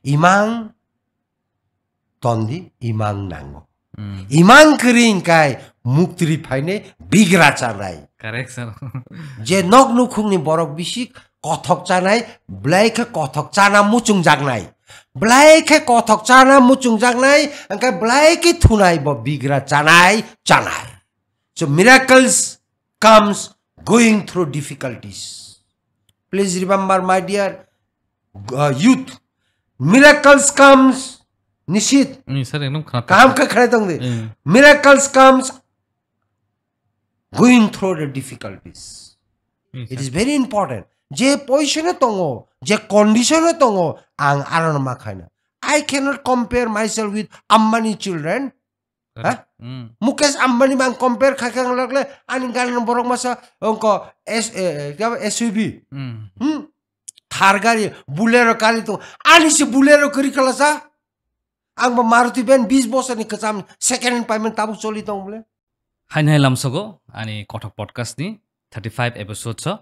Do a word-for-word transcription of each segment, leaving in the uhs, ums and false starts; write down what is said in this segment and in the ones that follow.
Imang tondi, imang nango. Hmm. Imang kering kai muktri phaine bigra chanai. Correct, sir. Je nok nukhungni borok bisik kothok chanai, blai khe kothok chana muchung jaknai. Blai khe kothok chana muchung jaknai, angkhe blai khe thunai bo bigra chanai, chanai. So miracles comes going through difficulties. Please remember, my dear, uh, youth, miracles comes, Nishit. Hmm, sir, ekdom khana kaham khe khlai tong di. Hmm. Miracles comes going through the difficulties. Hmm, it sir. Is very important. Je position o tongo, je condition o tongo, ang arono ma khaina. I cannot compare myself with Ambani children. Correct. Ha? Hmm. Mukesh Ambani bang compare khai kang lakle, ani gari no borok masa ongko S, eh, eh, kya ba, S U V. Hmm. Hmm? Thar gari, Bolero gari to, ani si Bolero kari kalasa. Ang ba Maruti van bis bosor ni kwcham second hand payment tabuk choli tong bole. Haini hai lamsogo ani Kothok Podcast ni thirty five episodes o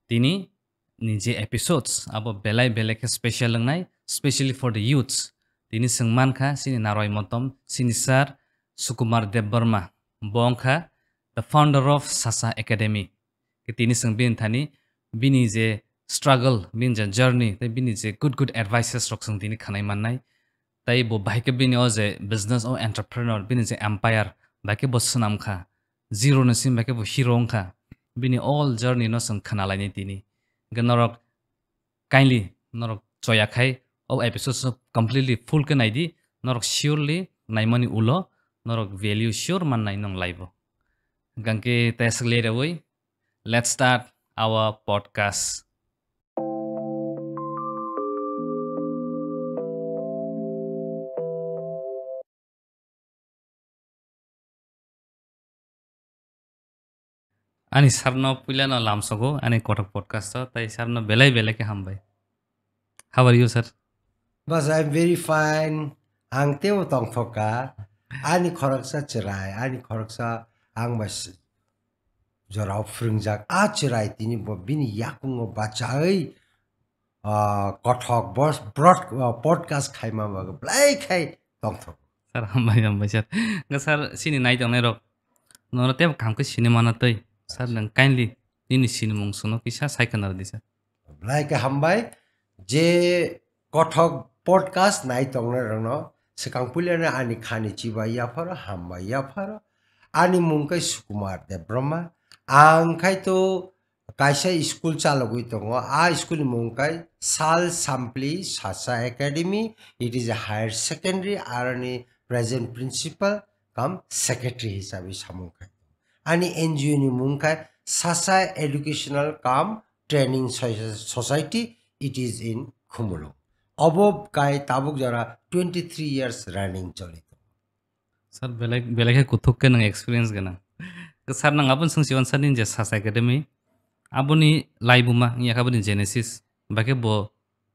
tini ni je episodes abo belai belai khe special wngnai, specially for the youths. Tini chwng mankha chini narwai motom, chini sir Sukumar Debbarma. Bo wngkha the founder of Sasa Academy. Khe tini chwng bini thani bini je struggle, bini je journey, tei bini je good good advices rok chwng tini khanai mannai. Tei bo bahai khe bini o je business o entrepreneur, bini je empire, bahai khe bo swnam kha. Zero ni simi bahai khe bo hero wng kha. Bini all journey no chwng khna lainai tini. Hwnkhe norok kindly norok choya khai o episode no completely full khe nai di. Norok surely naimani ulo norok value sure mannai nong life o. Hwnkhe tei aswk le rewi, let's start our podcast. Ani sir no puila no lamsogo ani Kothok Podcast o, tai sir no belai belai khe hambai. How are you, sir? Bas, I'm very fine. Ang tebo tongthokka. Ani khoroksa chwrai, ani khoroksa ang bai s-, jorao phwrwngjak. A chwrai tini bo bini yakungo bachaui, ah, kothok bos-, broad-, ah, podcast khaima bagwi belai khai tongthok. Sir, hambai, hambai, sir. Nga sir, sini nai tongnai rok. Nono tebo kaham khe sini mana twi. Sir, nang kindly nini sinimung sungno kisa sai khna rwdi, sir. Belai khe hambai, je Kothok Podcast nai tongnai rokno swkang puilano ani khani chibai yapharo, hambai yapharo. Ani mung khe Sukumar Debbarma. Ang khai to kaisa school chalogwi tongo. A school ni mung khe Sal Sampli Sasa Academy. It is a higher secondary. Aroni present principal cum secretary hisabe samung khai. Ani N G O ni mung khe Sasa Educational cum Training Soci-, Society, it is in Khumulwng. Obo kai tabuk jora twenty three years running choli tongo. Sir, belai, belai khe kuthuk khe nwng experience gwnang. Sir, nang aboni swngsi on sir ni je Sasa Academy, aboni laibuma wngya khe aboni genesis, bahai khe bo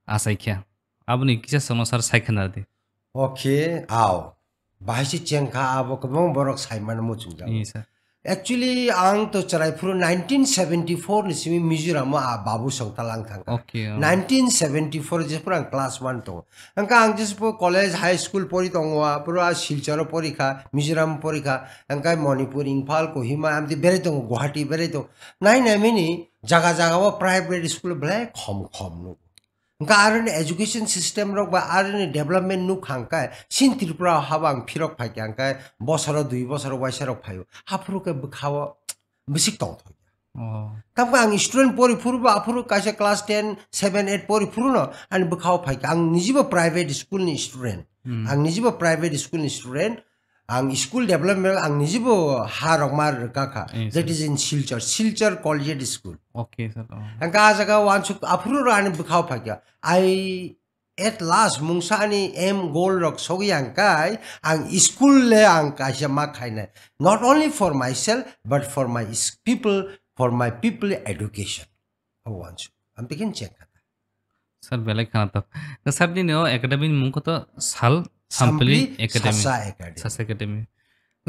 achaikha. Aboni kisa swngno sir sai khna rwdi. Okay, ao. Bahai se chengkha abo kwbang borok saimano muchungjak. Yes, sir. Actually, ang to chwrai phuru nineteen seventy four ni simi Mizoram o a babu song talang thangkha. Okay, oh. Nineteen seventy four je phuru ang class one tongo. Hwnkha ang je phuru college, high school pori tongo, a phuru a Silchar o pori kha, Mizoram pori kha, hwnkha Manipur, Imphal, Kohima, amtwi berai tongo, Guwahati berai tongo. Nai nai mini jaga jaga o private school belai khom khom nugo. Hwnkha aroni education system rok ba aroni development nuk hangkhe sin Tripura o habo ang phirok phaikha hwnkhe bosoro dui bosoro waisa rok phaio. Haphuru khe bwkhao bisik tongthokya. Oh. Tamkhe ang student pori phuru bo aphuru kaisa class ten, seven, eight pori phuru no ani bwkhao phaikha. Ang nijibo private school ni student. Hmm. Ang nijibo private school ni student. Ang school development ang nijibo ha rok ma rwkha kha. Eh, that sir. Is in Silchar, Silchar Collegiate School. Okay, sir. Oh. Ang ka jaga wansuk aphuru ro ani bwkhao phaikha. I at last mungsa ani aim goal rok sogwi ang kai ang school le ang kaisa ma khainai. Not only for myself but for my s-, people, for my people education. Abo wansuk. Ang bikin check kha. Sir, belai khana tok. Sir, nini o academy ni mung khe to Sal Sampli Sampli Academy. Sasa Academy. Sasa Academy.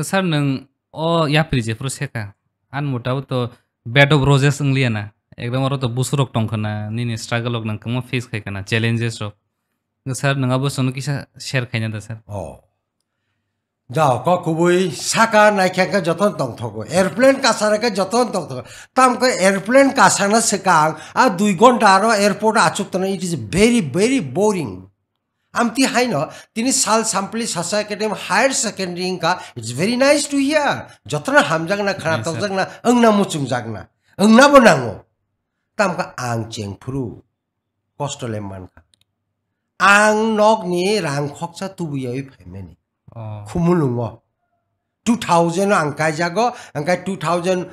Sir, nwng o yapri jephuru sekha. An mota bo to bed of roses wng liya na. Ekdom oro to busu rok tong khana, nini struggle rok nang kwbangma face khai khana, challenges rok. Sir, nwng abo chwngno kisa share khaina da, sir? Oh. Jao, kok kubui saka naikhe khe joton tongthogo. Airplane kasara khe joton tongthogo. Tamkhe airplane kasana swkang, a dui ghonta aro airport achuk tongna, it is very, very boring. Amtwi haino, tini sal sampli Sasa Academy Higher Secondary wngkha, it's very nice to hear. Jotono hamjakna, khana Yes, sir. tokjakna, wngna muchungjakna, wngna bo nango. Tamkhe ang chengphuru, kosto le mankha. Ang nokni rang khoksa tubuyawi phaimani. Oh. Khumulungo. Two thousand o ang kaijago, angkhe two thousand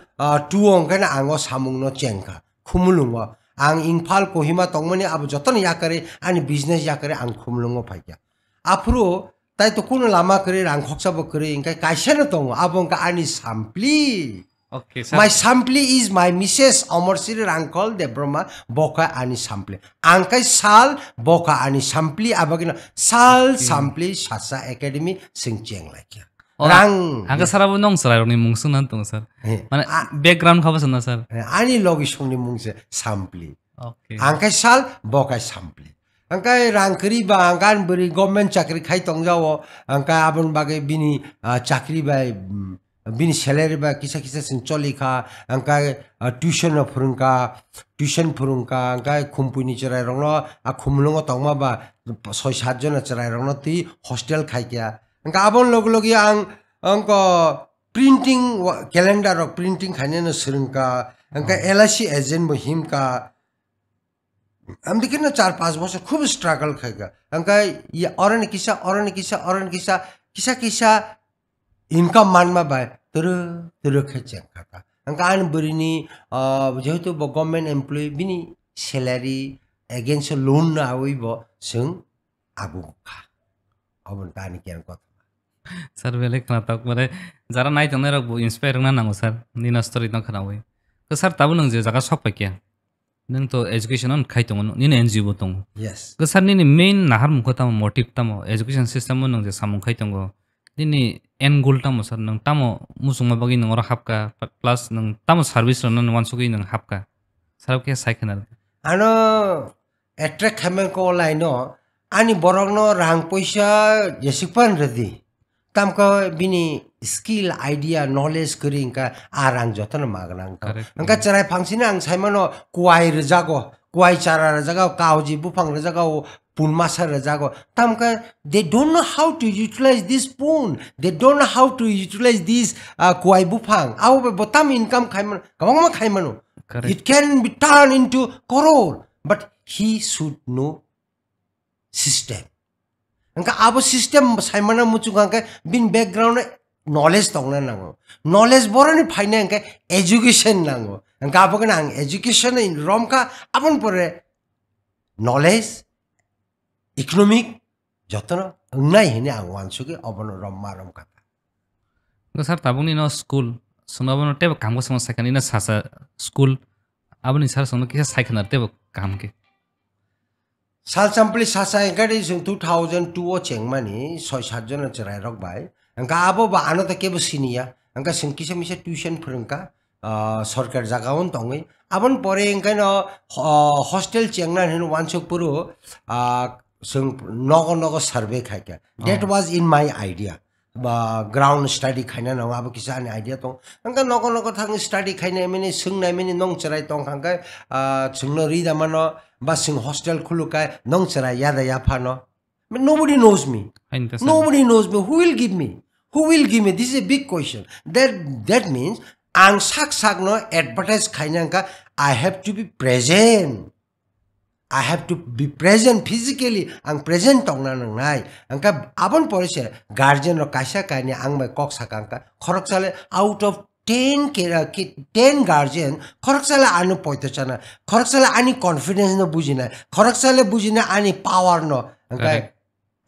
two o angkhe ang o samungno chengkha. Khumulungo. Ang Imphal Kohima tongmani abo jotono yakarwi ani business yakarwi ang Khumulungo phaikha. Aphuru tai to kuno lama kwrwi, rang khoksa bo kwrwi, angkhe kaisa no tongo, abo angkhe ani sampli. Okay, sir. My sampli is my missus Amorsiri Rangkhol Debbarma, boka ani sampli. Angkhe sal, boka ani sampli, abagino sal Okay. sampli Sasa Academy sing cheng laikya. Oh, Rang. Angkhe sir abo nong chwrairokni mung swngna tongo, sir. He. Mane, A- background khabo swngna, sir. He, ani logi songni mung se sampli. Okay. Angkhe sal, boka sampli. Angkhe rang kwrwi ba, angkhe ani bwrwi government chakri khai tongjao, angkhe aboni bagwi bini, ah, chakri bai, mm, bini salary bai kisa kisa sing choli kha, angkhe, ah, tuition no phwrwng kha, tuition phwrwng kha, angkhe khumpui ni chwrai rokno, ah, Khumulungo tongma ba soi sat jona chwrai rokno twi hostel khai kha. Angkhe aboni logi logi ang, angko printing wa-, calendar rok printing khainai no swrwng kha, angkhe Oh. L I C agent bo him kha. Amtwi kheno char panch bosor khub struggle khai kha. Angkhe ya oroni kisa, oroni kisa, oroni kisa, kisa kisa income manma bai turu turu khe cheng kha kha. Angkhe ani bwrwini, ah, jehetu bo government employee, bini salary against loan no awi bo chwng abu kha. Obo ta ani kiyang kotha. Sir, belai khwnathok, mane jara nai tongnai rok bo inspire wngna nango, sir. Nini story no khwnawi. To sir, tabuk nwng je jaga sok pai khe, nwng to education on khai tongo, nini N G O bo tongo. Yes. To sir, nini main naharmung kho tamo, motive tamo, education system o nwng je samung khai tongo, nini end goal tamo, sir? Nwng tamo muchungma bagwi nwng oro hapkha, plus nwng tamo service rwna wansugwi nwng hapkha? Sir, khe sai khwna. Ano attract khaimani kok laino ani borokno rang poisa jesik pan rwdi. Tamkhe bini skill, idea, knowledge kwrwi wngkha, a rang jotono magna wngkha. Correct. Wngkha chwrai phangsini ang saimano kuai rwjago, kuai chara rwjago, kauji buphang rwjago, pun masa rwjago. Tamkhe they don't know how to utilize this pun. They don't know how to utilize this, uh, kuai buphang. Abo bai bo tam income khaimano, kwbangma khaimano. Correct. It can be turned into crore, but he should know system. Hwnkhe abo system saimana muchung kha hwnkhe bini background knowledge tongna nango. Knowledge boroni phaina hwnkhe education nango. Hwnkhe abo kheno ang education romkha, aboni pore knowledge, economic jotono wngnai hinwi ang uansugwi obono romma romkha. Hwnkhe sir, tabukni no school, chwngno abono teibo kaham khe chwngno saikha nini sasa school, aboni sir chwngno kisa saikha na teibo kaham khe. Sal champli sasa hwnkhe chwng two thousand two o chengmani soi sat jona chwrairok bai. Hwnkhe abo ba ano ta kebo siniya. Hwnkhe chwng kisa misa tuition phwrwngkha, ah, sorkar jagao tongwi. Aboni pore hwnkhe no, ho-, hostel chengna hinwi uansuk phuru, ah, chwng nogo nogo survey khaikha. That Oh. was in my idea. Ba ground study khaina nango, abo kisa ani idea tong. Hwnkhe nogo nogo thang study khainai mani, swngnai mani, nong chwrai tong kha hwnkhe, ah, chwngno ri da mano, ba chwng hostel khuluk kha, nong chwrai ya da ya phano. But nobody knows me. Hain ta sir. Nobody knows me. Who will give me? Who will give me? This is a big question. That, that means, ang sak sakno advertise khaina hwnkha, I have to be present. I have to be present physically. Ang present tongna nangnai. Hwnkhe aboni pore se guardian rok kaisa kainwi ang bai kok sakha hwnkha. Khoroksa le out of ten ke-, ke-, ten guardian, khoroksa le ano poito chana. Khoroksa le ani confidence no bujinai. Khoroksa le bujinai ani power no. Hwnkhe Correct.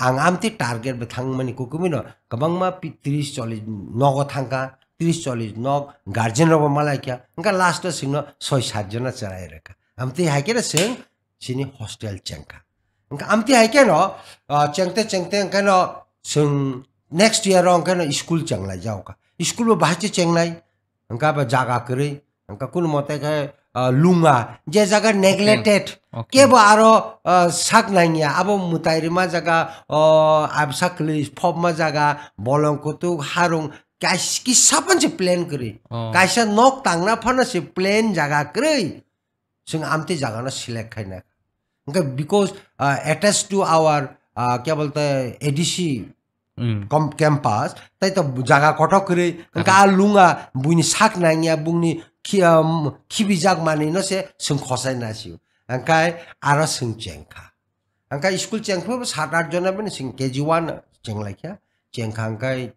Ang amtwi target bai thangmani kukumino kwbangma pi-, tris chollish nogo thangkha, tris chollish nog guardian rokbo malaikha, hwnkhe last o chwngno soi sat jona chwrai rwkha. Amtwi hai kheno chwng chini hostel chengkha. Hwnkhe amtwi hai kheno, ah, chengte chengte hwnkhe no chwng next year o hwnkhe no school chenglai jaokha. School bo bahai se chengnai, hwnkhe abo jaga kwrwi, hwnkhe kunu mote khe, ah, lunga, je jaga neglected, okay, kebo aro, ah, sak nangya, abo mwtai rima jaga, o, absa kwlwi phobma jaga, bolong kutuk, harung, kais-, kisa phano se plan kwrwi. Oh. Kaisa nok tangna phano se plan jaga kwrwi. Chwng amtwi jagano select khaina. Hwnkhe because, ah, attached to our, ah, kya bolte, A D C, hmm, com-, campus, tai to jaga kotor kwrwi, hwnkhe, correct, a lunga buini sak nangya, bungni khi-, um, khibijak manwino se chwng khosai nasio. Hwnkhe aro chwng chengkha. Hwnkhe school chengphuru sat art jona bini chwng K G one chenglaikha. Chengkha hwnkhe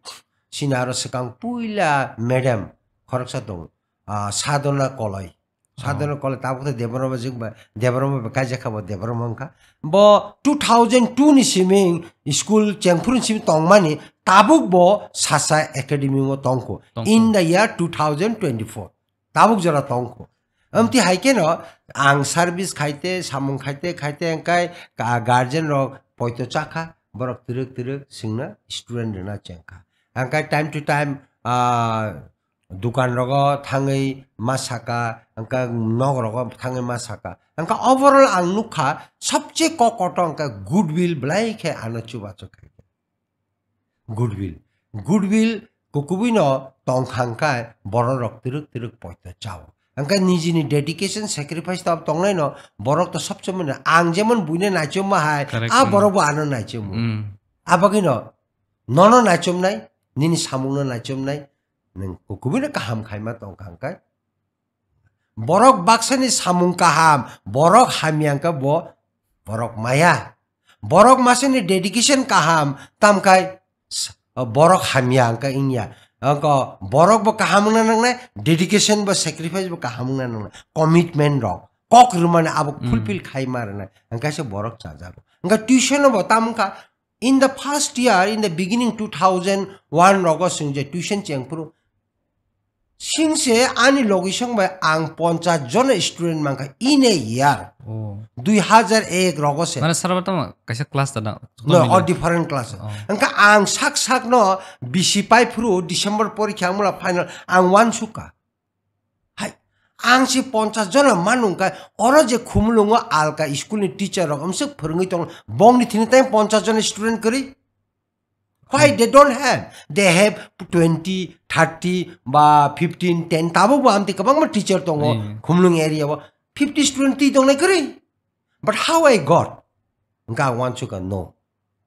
chini aro swkang puila madam khoroksa tongo, ah, Sadhana Koloi. Sadhana, oh, Koloi tabuk tei Debbarma jwk ba, Debbarma bai kaijakha bo Debbarma wngkha. Bo two thousand two ni simi school chengphuru ni simi tongmani, tabuk bo Sasa Academy o tongkho. Tongkho. In the year two thousand twenty-four. Tabuk jora tongkho. Amtwi hai kheno ang service khaite, samung khaite, khaite hwnkhe ka-, guardian rok poito chakha, borok twrwk twrwk swngna student rwna chengkha. Hwnkhe time to time, ah, dukan rogo thangwi ma saka, hwnkhe nok rogo thangwi ma saka. Hwnkhe overall ang nukha, sobche kok kotor hwnkhe goodwill belai khe ano chubachu khai. Goodwill. Goodwill kukubuino tongkha hwnkhe bororok twrwk twrwk poito chao. Hwnkhe nijini dedication, sacrifice to tongnaino borok to sobchomani. Ang jemon buino naichomma hai, correct, a, mm, borokbo ano naichomo. Mm. Abagwino nono naichomnai, nini samungno naichomnai, nwng kukubuino kaham khaima tongkha hwnkhe. Borok baksani samung kaham, borok hamya hwnkhe bo borok maya. Borok masani dedication kaham, tamkhai s-, borok hamya hwnkhe wngya. Hwnkhe borok bo kaham wngna nangnai, dedication bo sacrifice bo kaham wngna nangnai. Commitment rok, kok rwmani abo, hmm, fulfill khaima rwnai. Hwnkhe se borok chajago. Hwnkhe tuition bo tamo wngkha, in the first year, in the beginning two thousand one rogo chwng je tuition chengphuru, singse ani logisong bai ang ponchas jona student mankha in a year. Oh. Dui hajar ek rogo se. Mane sir, bo tamo kaisa class da na? No, all different class. Oh. Hwnkhe ang sak sak no bisi pai phuru December porikha ang mula final ang uansukha. Hai, ang se ponchas jona manung kha, oro je Khumulwngo alka school ni teacher rok amswk phwrwngwi tong, bongni thini tai ponchas jona student kwrwi? Why, hmm, they don't have? They have twenty, thirty, ba fifteen, ten, tabuk bo amtwi kwbangma teacher tongo, hmm, Khumulwng area o. Fifty student twi tongnai kwrwi? But how I got? Hwnkhe ang uansukha, no.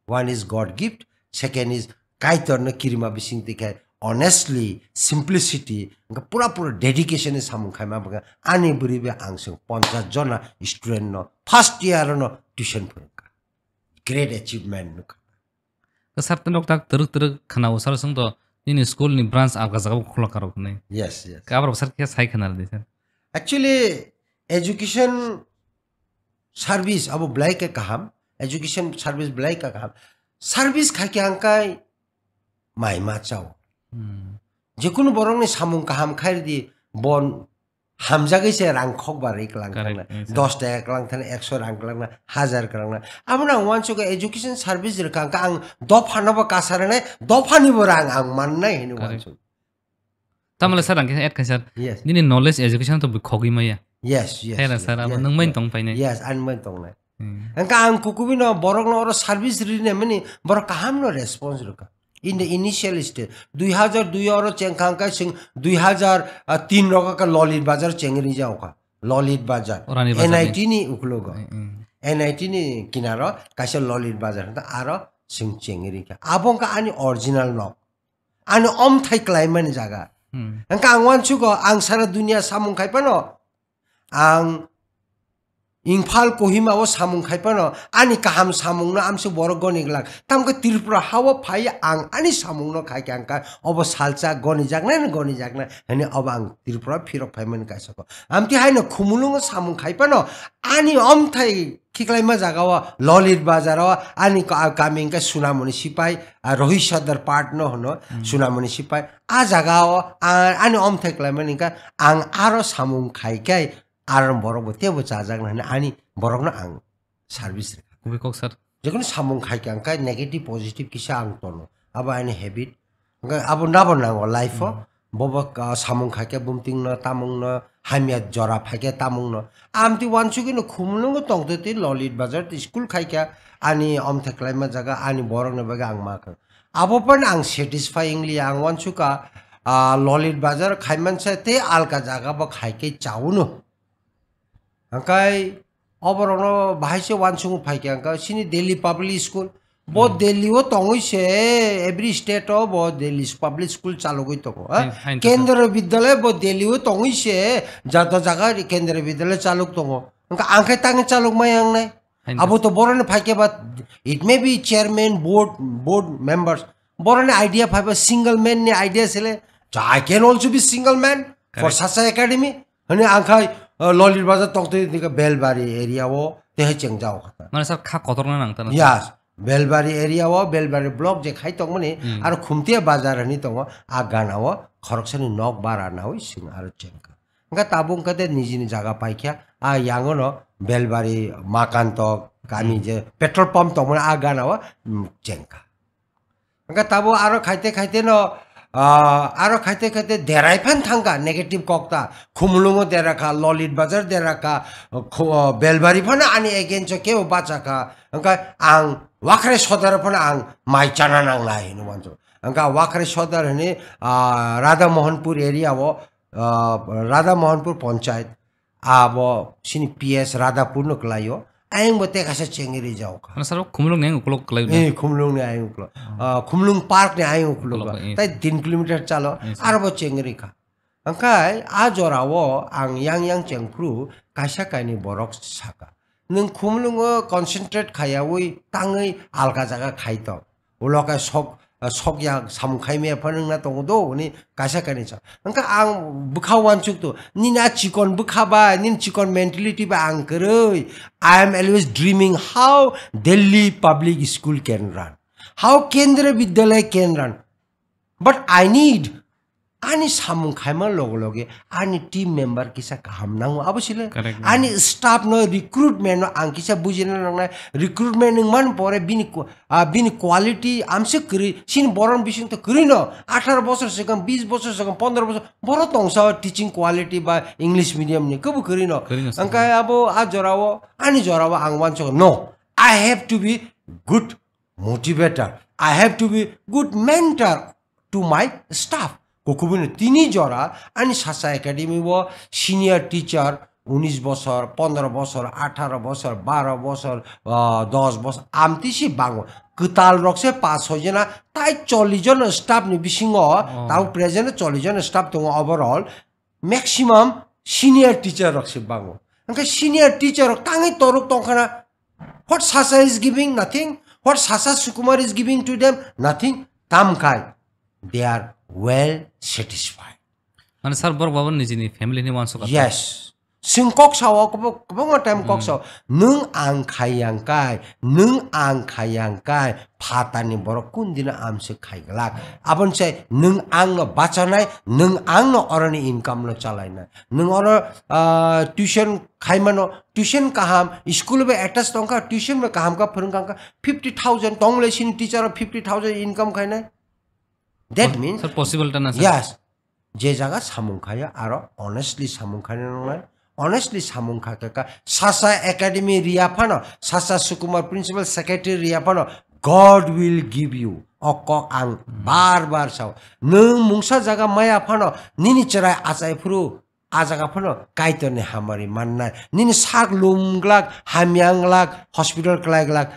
One is God gift, second is Kaitorno kirima bising twi khe honestly, simplicity, hwnkhe pura pura dedication ni samung khaima bwkha ani bwrwi bai ang chwng ponchas jona student no first year no tuition phwrwngkha. Great achievement nukha. Sir, tei nok tak twrwk twrwk khna-o sir, chwng to nini school ni branch alka jaga o khulok karok hinwi. Yes, yes. Khe aborok sir khe sai khna rwdi sir. Actually, education service abo belai khe kaham, education service belai khe kaham. Service khai khe ang kai mai ma chao. Hmm. Jekunu borokni samung kaham khai rwdi, bon hamjagwi se rang khokba rwi kwlang, correct, thangna, yes, sir. Dos taka kwlang thangna, ekso rang kwlangna, hajar kwlangna. Abono ang uansukha education service rwkha, hwnkhe ang dophano bo kasa rwnai, dophani bo rang ang mannai hinwi, correct, uansuk. Tamale, okay, sir, ang khe add khai, sir. Yes. Nini knowledge education to bui khogwi maya. Yes, yes, khe na, yes, sir, abo, yes, nwng bai, yes, tong painai. Yes, ani bai tongnai. Hmm. Hwnkhe ang kukubuino borokno oro service rinai mani borok kahamno response rwkha. In the initial stage, dui hajar dui oro chengkha hwnkhe chwng dui hajar tin rogo khe Lolit Bazar chengwi rijak kha. Lolit Bazar. Orani Bazar N I T ni, ni uklogo. Hmm, hmm. N I T ni kinaro kaisa Lolit Bazar hwnkhe aro chwng chengwi rikha. Abo wngkha ani original nok. Ani omthai klaimani jaga. Hmm. Hwnkhe ang uansugo, ang sara dunia samung khai phano, ang Imphal Kohima o samung khai phano, ani kaham samungno amse borok goni glak. Tamkhe Tripura ha o phai ang ani samungno khai khe ang kha obo salsa goni jaknai, goni jaknai hwnwi obo ang Tripura phirok phaimani kaisa kok. Amtwi haino Khumulwngo samung khai phano, ani omthai khiklaima jaga o, Lolit Bazar o, ani ka-, kami hwnkhe Sunamoni Sipai, a, Rohit Sardar Park no hwno, hmm, Sunamoni Sipai. A jaga o, a, ani omthai klaimani hwnkhe ang aro samung khai khe, aro borok bo teibo chajakna hwnwi ani borokno ang service rwkha. Kubui kok, sir. Jekunu samung khai khe ang khe negative positive kisa ang tono. Abo ani habit. Hwnkhe abo nabo nango life o. Hmm. Bobo, ah, samung khai khe bumtingno, tamungno, hamya jora phaikhe tamungno. Amtwi wansugino Khumulwngo tongtwi twi Lolit Bazar twi school khaikha, ani omthe klaima jaga, ani borokni bagwi ang ma kha. Abo phano ang satisfyingly ang wansukha, ah, Lolit Bazar khaimansa tei alka jaga bo khaikhe chauno. Hangkai oborokno bahai se wansukma phaikha hangka sini Delhi Public School. Bo Hmm. Delhi o tongwi se, every state o bo Delhi Public School chalogwi tongo, ha? Hain, hain, Kendra Vidyalaya bo Delhi o tongwi se, jato jaga Kendra Vidyalaya chalok tongo. Hangka ang khe tangwi chalok maya wngnai. Hain, abo to boroni phaikhe ba, it may be chairman, board, board members. Boroni idea phaiba single man ni idea sele. So I can also be single man for Correct. Such a academy. Hwnwi ang khai, uh, Lolit Bazar tongtwi dikha Belbari area o tei hai chengjao kha. Mane sir, kha kotorna nang tana sir. Yes, Belbari area o, Belbari block je khai tongmani, Hmm. Aro Khumtia Bazar hwnwi tongo, a gana o khoroksani nok bara nawi sing aro chengkha. Hwnkha tabuk hwnkha de nijini jaga paikha, a yangono Belbari Makantok kami Hmm. je petrol pump tongmani a gana o, mm, chengkha. Hwnkhe tabuk aro khaite khaite no, ah, aro khaite khaite derai phan thangkha negative kokta. Khumulwngo derakha, Lolit Bazar derakha, khu-, Belbari phano ani against o kebo bachakha. Hwnkhe ang Wakhrai Sodar phano ang mai chana nangnai hinwi wansukha. Hwnkhe Wakhrai Sodar hwnwi, ah, Radha Mohanpur area o, ah, Radha Mohanpur Panchayat. Abo sini P S Radhapur no kwlaio, ayang bo tei kaisa chengri jaokha. Mane sir, Khumulwng ni ayang ukulok kwlai na? Eh, Khumulwng ni ayang ukulok. Hmm. Ah, Khumulwng Park ni ayang ukulok. Ukulok, eh. Tai tin kilometer chalo, Eh, sir. Aro bo chengri kha. Hwnkhe a jora o ang yang yang chengphru kaisa kainwi borok saka. Nwng Khumulwng o concentrate khaiyawi tangwi alka jaga khai tong. Ulo khe sok, sok ya samung khai maya phano wngna tongo do, hwnwi kaisa kainwi sa. Hwnkhe ang bwkha uansuk to, nini a chikon bwkha bai, nini chikon mentality bai ang kwrwi. I am always dreaming how Delhi public school can run, how Kendriya Vidyalaya can run. But I need Ani samung khaima loge loge ani team member kisa kaham nango, abo sile. Correct. Ani staff no, recruitment no ang kisa bujina nangnai. Recruitment wng man pore bini qu-, ah, bini quality amse kwrwi, sini boron bising to kwrwi no. Atharo bosor swkang, bis bosor swkang, pondro bosor, boro tongsa o teaching quality ba English medium ni kwbo kwrwi no. Kwrwi no, sir. Hwnkhe abo a jora o, ani jora o ang uansukha, no, I have to be good motivator. I have to be good mentor to my staff. Kokubuni tini jora ani Sasa Academy o senior teacher unis bosor, pondro bosor, atharo bosor, baro bosor, ah, dos bosor, amtwi si bango. Kwtal rok se pas soi jona, tai chollish jon staff ni bisingo, Oh. Tabo present chollish jon staff tongo overall. Maximum senior teacher rok se bango. Hwnkhe senior teacher rok tangwi toruk tongkhana. What Sasa is giving? Nothing. What Sasa Sukumar is giving to them? Nothing. Tamkai they are well satisfied. Mane sir, borok babo nijini family ni uansukha. Yes. Sing kok sao, kwbang, kwbangma time kok Hmm. sao. Nwng ang khaiyang kai, nwng ang khaiyang kai, phatani borok kun dino amswk khai glak. Aboni sai nwng ang no bachanai, nwng ang no oroni income no chalainai. Nwng oro, ah, tuition khaimano, tuition kaham, school bai attach tongkha, tuition bai kaham kha phwrwng kha, fifty thousand tongmole sini teacher o fifty thousand income khainai. That Pos-, means sir, possible ta na, sir? Yes. Je jaga samung khaya aro honestly samung khaina nangnai. Honestly samung kha khe ka Sasa Academy riya phano, Sasa Sukumar Principal Secretary riya phano, God will give you. O kok ang Hmm. bar bar sao. Nwng mungsa jaga maya phano, nini chwrai achai phuru, a jaga phano Kaitorni hamari mannai. Nini sak lum glak, hamya wng glak, hospital klai glak,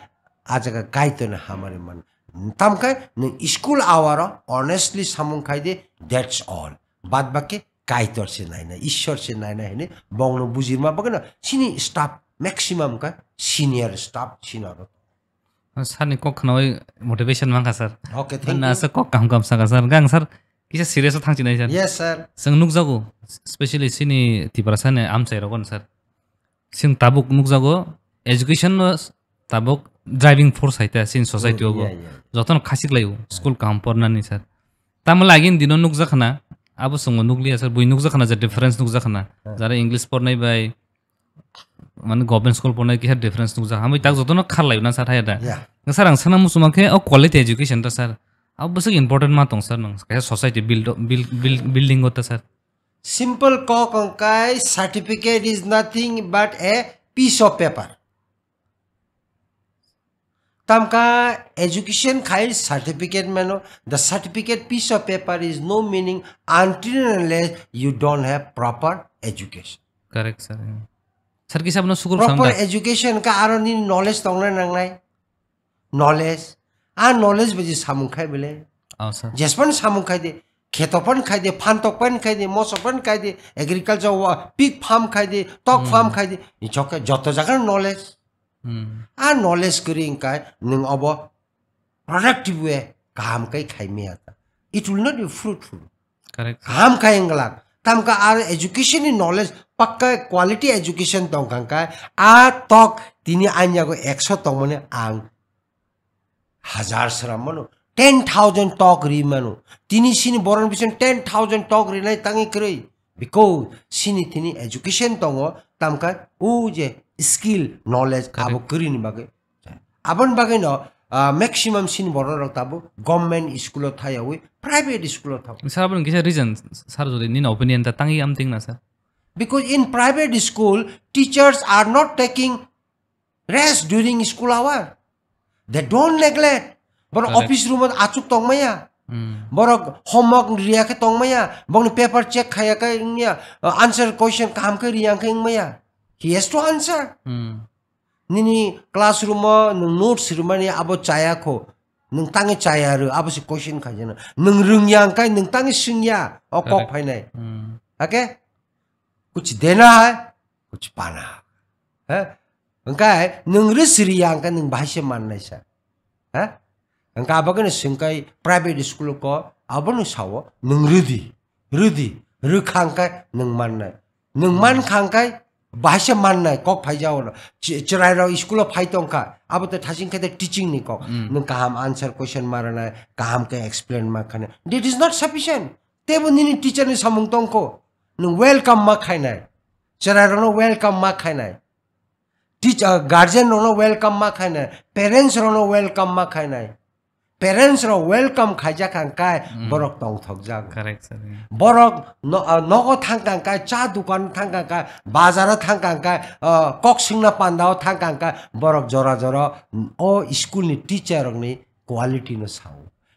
a jaga Kaitorni hamari mannai. Tamkhe nwng school hour o honestly samung khai di, that's all. Bad baki Kaitor se nainai, Ishwar se nainai hwnwi bongno bujima bagwino sini staff maximum kha senior staff sino aro. Sir ni kok khnawi motivation mankha, sir. Okay, thank you. Asa kok kaham kaham saka, sir. Gang, sir, kisa serious o thangchinai, sir. Yes, sir. Chwng nukjago, specially sini Tiprasa ni amchai rogo, sir. Chwng tabuk nukjago, education no tabuk driving force hai ta chini society o bo. Yeah, yeah. Jotono khachik laio, school kaham pornani, sir. Tamo lagin dino nukjakhana, abo chwngbo nukliya, sir, bui nukjakhana je difference nukjakhana. Jara English pornai bai, mane government school pornai kisa difference nukjakha. Amoi tak jotono khar laio na, sir, hai da. Yeah. Sir, ang sana muchuma khe o quality education ta, sir. Abo bwswk important ma tong, sir, nang kaisa society build, build, build, building o ta, sir. Simple kok wngkai, certificate is nothing but a piece of paper. Tamka education khai certificate mano, the certificate piece of paper is no meaning until and unless you don't have proper education. Correct, sir. Sir, kisa bono sukur Proper education ka aro nini knowledge tongna nangnai. Knowledge. A knowledge baji samung khai bele. Oh, sir. Jespan samung khai de, kheto pan khai de, phantok pan khai de, moso pan khai de, agriculture wa, pig farm khai de, tok farm khai de, ichok joto jaga knowledge. Hmm. A knowledge kwrwi wngkha nwng obo productive way kaham kai khai maya ta. It will not be fruitful. Correct. Kaham kai wngla. Tamka ar education ni knowledge pakka quality education tongkha kha a tok tini anyago ekso tongmani ang hajar sram mano, ten thousand tok ri mano. Tini sini boron bisan ten thousand tok rinai tangi kwrwi. Because sini tini education tongo, tamkha o je skill, knowledge, correct, abo kwrwini bagwi. Aboni bagwino, ah, maximum sini bororok tabuk government school-o thayawi private school-o thang. Sir, aboni kisa reason, sir, jodi nini opinion ta tangi amting na, sir? Because in private school, teachers are not taking rest during school hour. They don't neglect. Borok, correct, office room o achuk tongmaya. Hmm. Borok homework riya khe tongmaya. Bongni paper check khaya khe wngya. Uh, answer question kaham khe riya khe wngmaya. He has to answer. Hmm. Nini classroom o nwng notes rimani abo chaya kho. Nwng tangi chaya rw, abo se question khaijana. Nwng rwngya wngkha, nwng tangi swngya. O kok, correct, phainai. Hmm. Okay? Kuch dena hai, kuch pana hai. He? Hwnkhe nwng rw siriya hwnkhe nwng bahai se mannai sa. Ha? Hwnkhe abo kheno swngkhai private school ko abono sao nwng rwdi, rwdi, rwkha hwnkhe nwng mannai. Nwng mankha hwnkhe bahai se mannai kok phaijao no. Chi-, chwrairok school o phai tongkha, abo to thasing khe teaching ni kok. Mm. Nwng kaham answer question ma rwnai, kaham khe explain ma khanai. That is not sufficient. Tebo nini teacher ni samung tongkho. Nwng welcome ma khainai. Chwrairokno welcome ma khainai. Teacher, guardian rokno welcome ma khainai, parents rokno welcome ma khainai. Parents rok welcome khaijak kha hwnkhe, hmm, borok tongthokjak. Correct, sir. Borok no-, ah, nogo thangkha hwnkhe, cha dukan thangkha hwnkhe, bazaro thangkha hwnkhe, ah, kok swngna pandao thangkha hwnkhe, borok jora jora, mm, o school ni teacher rokni quality no sao.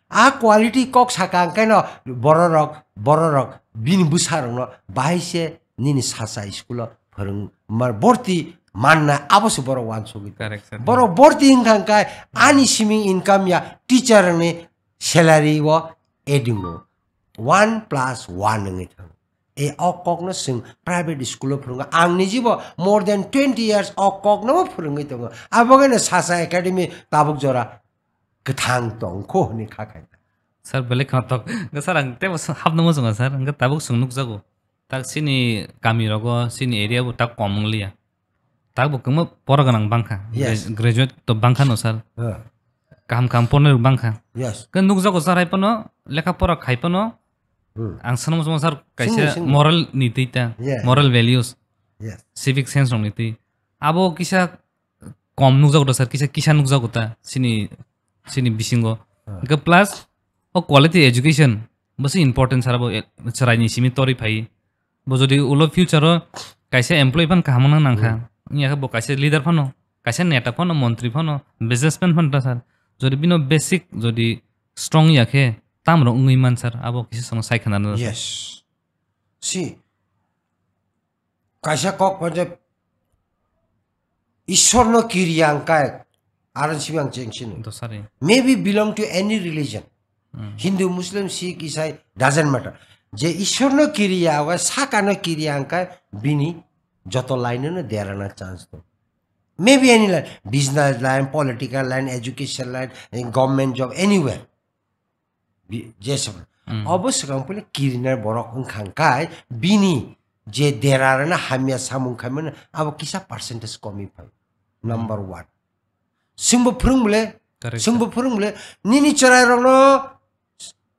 A quality kok saka hwnkhe no bororok, bororok bini bwsarokno bahai se nini sacha school o phwrwng mar-, borti manna abo se borok uansugwi. Correct, sir. Borok borti wngkha hwnkhe ani simi income ya teacher ni salary o adding o one plus one wngwi thango. E o kokno chwng private school o phwrwngo. Ang nijibo more than twenty years o kokno phwrwngwi tongo. Abo khe no Sacha Academy tabuk jora kwthang tongkho hwnwi kha khai. Sir, belai khwnathok. Sir, ang teibo hapno muchungo, sir. Hwnkhe tabuk chwng nukjago. Tak chini kami rogo, chini area bo tak kom wngliya. Tak bo kwbangma pora gwnang bangkha. Yes. Gra-, graduate to bangkha no, sir. Huh. Kaham kaham pornai rok bangkha. Yes. Khe nukjago, sir, hai phano lekha pora khai phano. Hmm. Ang sano muchungo, sir, kaisa singo, singo. Moral ni twi ta, yeah, moral values, yes, civic sense rok ni twi. Abo kisa kom nukjago da, sir, kisa, kisa nukjago ta chini, chini bisingo. Ah. Hwnkhe plus o quality education bo se important, sir, abo, eh, chwraini simi torwi phai. Bo jodi ulo future o kaisa employee phano kaham wngna nangkha, hmm, wngya khe bo kaisa leader phano, kaisa neta phano, montri phano, businessman phano ta, sir. Jodi bino basic jodi strong ya khe tamrok wngwi man, sir, abo kisa chwngno sai khna rwna, sir. Yes. Si, kaisa kok phaijak, Ishwarno kiriya hwnkhe, aron simi ang cheng sino. Dosari. Maybe belong to any religion. Hmm. Hindu, Muslim, Sikh, Isai, doesn't matter. Je Ishwarno kiriya, o sakano kiriya hwnkhe bini joto line no derana chance dong. Maybe any line, business line, political line, education line, in government job, anywhere. Bi-, je sabo. Hmm. Obo swkang puila kirinai borok wngkha hwnkhe bini je derarena hamya samung khaimano abo kisa percentage komi phai. Number one. Chwngbo phwrwng bole, correct, chwngbo sir. Phwrwng bole, nini chwrairokno,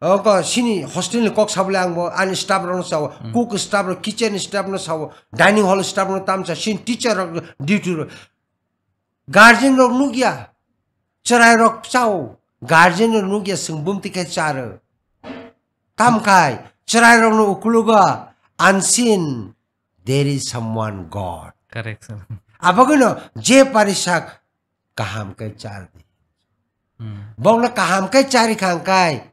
oko sini hostel ni kok sabole angbo ani staff rokno sao, hmm, cook staff rok, kitchen staff no sao, dining hall staff no tamsa, sini teacher rok duty rok. Guardian rok nukya, chwrai rok chao, guardian rok nukya, chwng bumti khe charo. Tamkhai, chwrai rokno ukulugo, unseen, there is someone God. Correct, sir. Abagino je parisak kaham khe char di. Hmm. Bokno kaham khe chari khangkai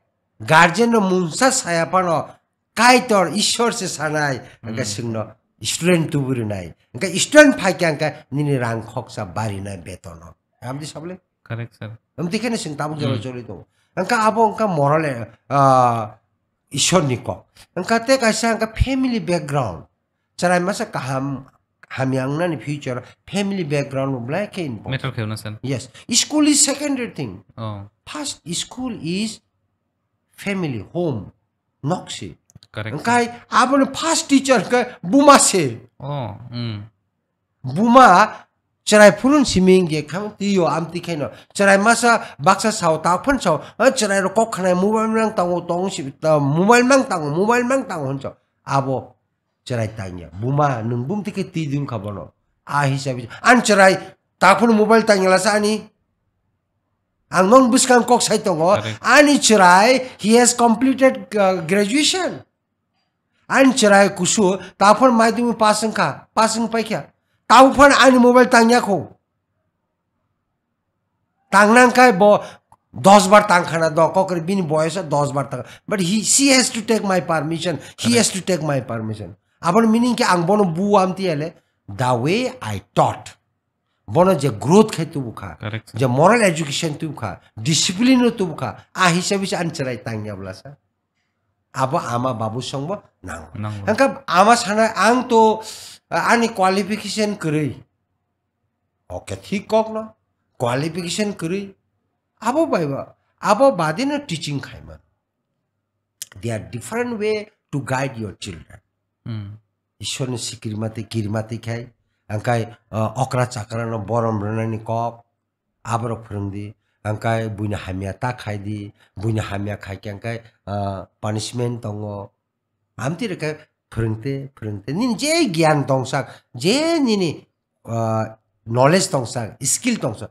guardian no mungsa saya phano Kaitor Ishwar se sanai, hwnkhe Hmm. singno student tubu rinai. Hwnkhe student phaikha hwnkhe nini rang khoksa barinai betono. Amdi sabole? Correct, sir. Amdi kheno sing tabuk jora Hmm. choli tongo. Hwnkhe abo hwnkhe moral, ah, Ishwar ni kok. Hwnkhe te kaisa hwnkhe family background. Chwrai masa kaham hamya wngnani future family background bo belai khe important. Matter khe na, sir. Yes. School is secondary thing. Oh. First school is family, home, nok se. Correct, sir. Hwnkhe aboni first teacher khe buma se. Oh, hmm. Buma chwrai phurun siming je khang twi o amtwi khaino. Chwrai masa baksa sao ta phun sao, "Eh, chwrai rok kok khanai mobile mang tango tong si, ta mobile mang tango, mobile mang tango," hwn sao. Abo chwrai tangya. Buma nwng bumtwi khe twi dun kha bono. A hisabe an chwrai ta phun mobile tangya lasa ani. Ang non bwskang kok sai tongo. Correct. Ani chwrai, he has completed, uh, graduation. Ani chwrai kusu, ta phone madhyamik pass wngkha, pass wng paikha. Tamo phone ani mobile tangya kho. Tangnang kai bo dos bar tangkhana do, kokre bini boyos dos bar tang. But he, she has to take my permission. He Correct. has to take my permission. Aboni meaning khe ang bono bu amtiyale, the way I taught. Bono je growth khai tubukha, Correct, sir. je moral education tubukha, discipline no tubukha, a hisabe se ani chwrai tangya bwlasa. Abo ama babu songbo nango. Nango. Hwnkhe ama sana ang to, uh, ani qualification kwrwi. Okay, thik kok no. Qualification kwrwi. Abo bai ba, abo bade no teaching khai man. There are different way to guide your children. Hmm. Ishwarni sikirmati, kirmati khai, angkai, uh, okra chakra no borom rwnani kok, aborok phwrwng di, angkai buini hamya ta khai di, buini hamya khai khe angkai, uh, punishment tongo. Amtwi rwkhe phwrwngte, phwrwngte, nini je gyan tongsak, je nini, uh, knowledge tongsak, skill tongsak,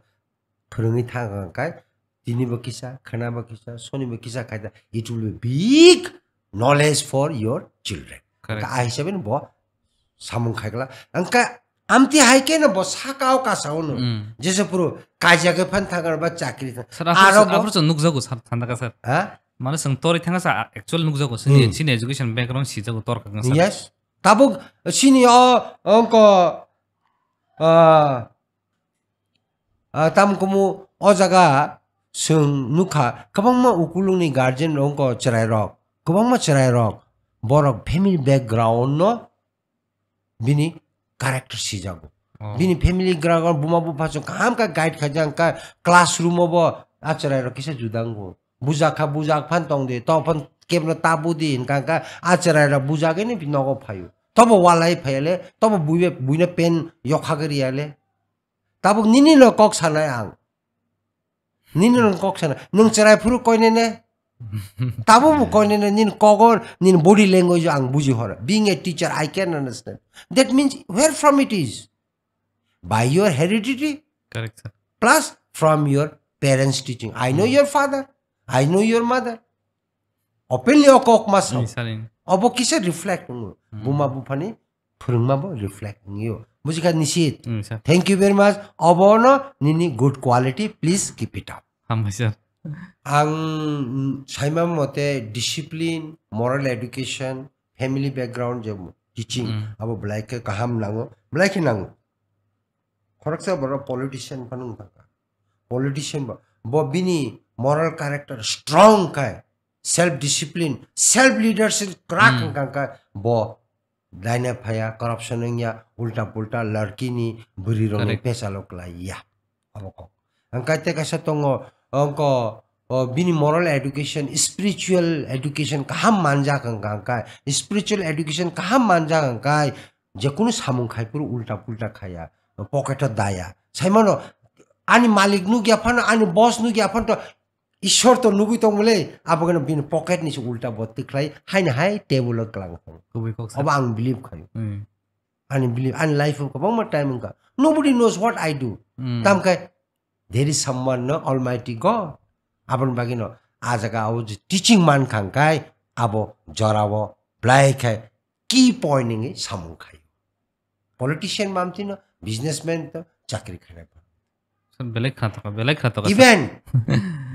phwrwngwi thang kha khe, tini bo kisa, khwna bo kisa, soni bo kisa khai da, it will be big knowledge for your children. Correct. Ka a hisabe no bo samung khai kla. Angka amti hai khe no bo sakao kasao no. Mm. Jese puro kaja khe phan thang ba chakri thang. Sir, Aro aphuru bo aphuru chwng nukjago, sir, thanda ka, sir. Ha? Mane chwng tori thang sa actual nukjago, sini, Hmm. sini education background sijago tor ka, sir. Yes. Tabuk sini o, ongko, ah, Ah, tamo khe mo o jaga chwng nukha, kwbangma ukulungni guardian rok wngkha chwrairok, kwbangma chwrairok, borok family background no bini character sijago. Oh. Bini family background buma bupha chwng kaham khe guide khaijak kha, classroom o bo a chwrairok kisa juda wngo. Bujak kha, bujak phan tong di, to phan kebno ta budi hinkha kha, a chwrairok bujagwi ni nogo phaio. Tobo walai phaiya le, tobo buibe, buino pen yokha gwi riya le. Tabuk nini no kok sanai ang. Nini no kok sanai. Nwng chwrai phuru koinene. Tabuk bo koinene nini kogo, nini body language ang buji horo. Being a teacher, I can understand. That means where from it is? By your heredity, Correct, sir. plus from your parents' teaching. I know Hmm. your father. I know your mother. Openly o kok ma sao. Hmm, sir. Obo kisa reflect wngo. Hmm. Buma buphani phwrwngma bo reflect wngyo. Bujikha Nisit? Hmm, sir. Thank you very much. Obono nini good quality, please keep it up. Hambai, sir. Ang, mm, saima mote discipline, moral education, family background je teaching, Hmm. abo belai khe kaham nango, belai khe nango. Khoroksa borok politician phano wngkha. Politician bo, bo bini moral character strong khai, self discipline, self leadership kwrak Hmm. wngkha kha, bo daina phaya, corruption wngya, ulta pulta larkini bwrwi rokni Correct. pesalo kwlaiya. Abo kok. Ang kaite kaisa tongo, ongko, o, bini moral education, spiritual education kaham manjak wngkha, wngkha. Spiritual education kaham manjak wngkha, je kunu samung khai phuru ulta pulta khaya, pocket o daya. Saimano, ani malik nukya phano, ani boss nukya phano to, Ishwar to nugwi tongmole, abo khe bini pocket ni se ulta bo tikhlai, haini hai table o klang thang. Kubui kok sa. Obo ang believe khayo. Hmm. Ani believe, ani life o kwbangma time wngkha. Nobody knows what I do. Hmm. Tam khe, there is someone, no, Almighty God. Aboni bagwi no, a jaga o je teaching man khang kai, abo jora o blai khai, key point wngwi samung khaio. Politician mamtino, businessman to, chakri khainai. Sir, belai kha toka, belai kha toka, sir. Even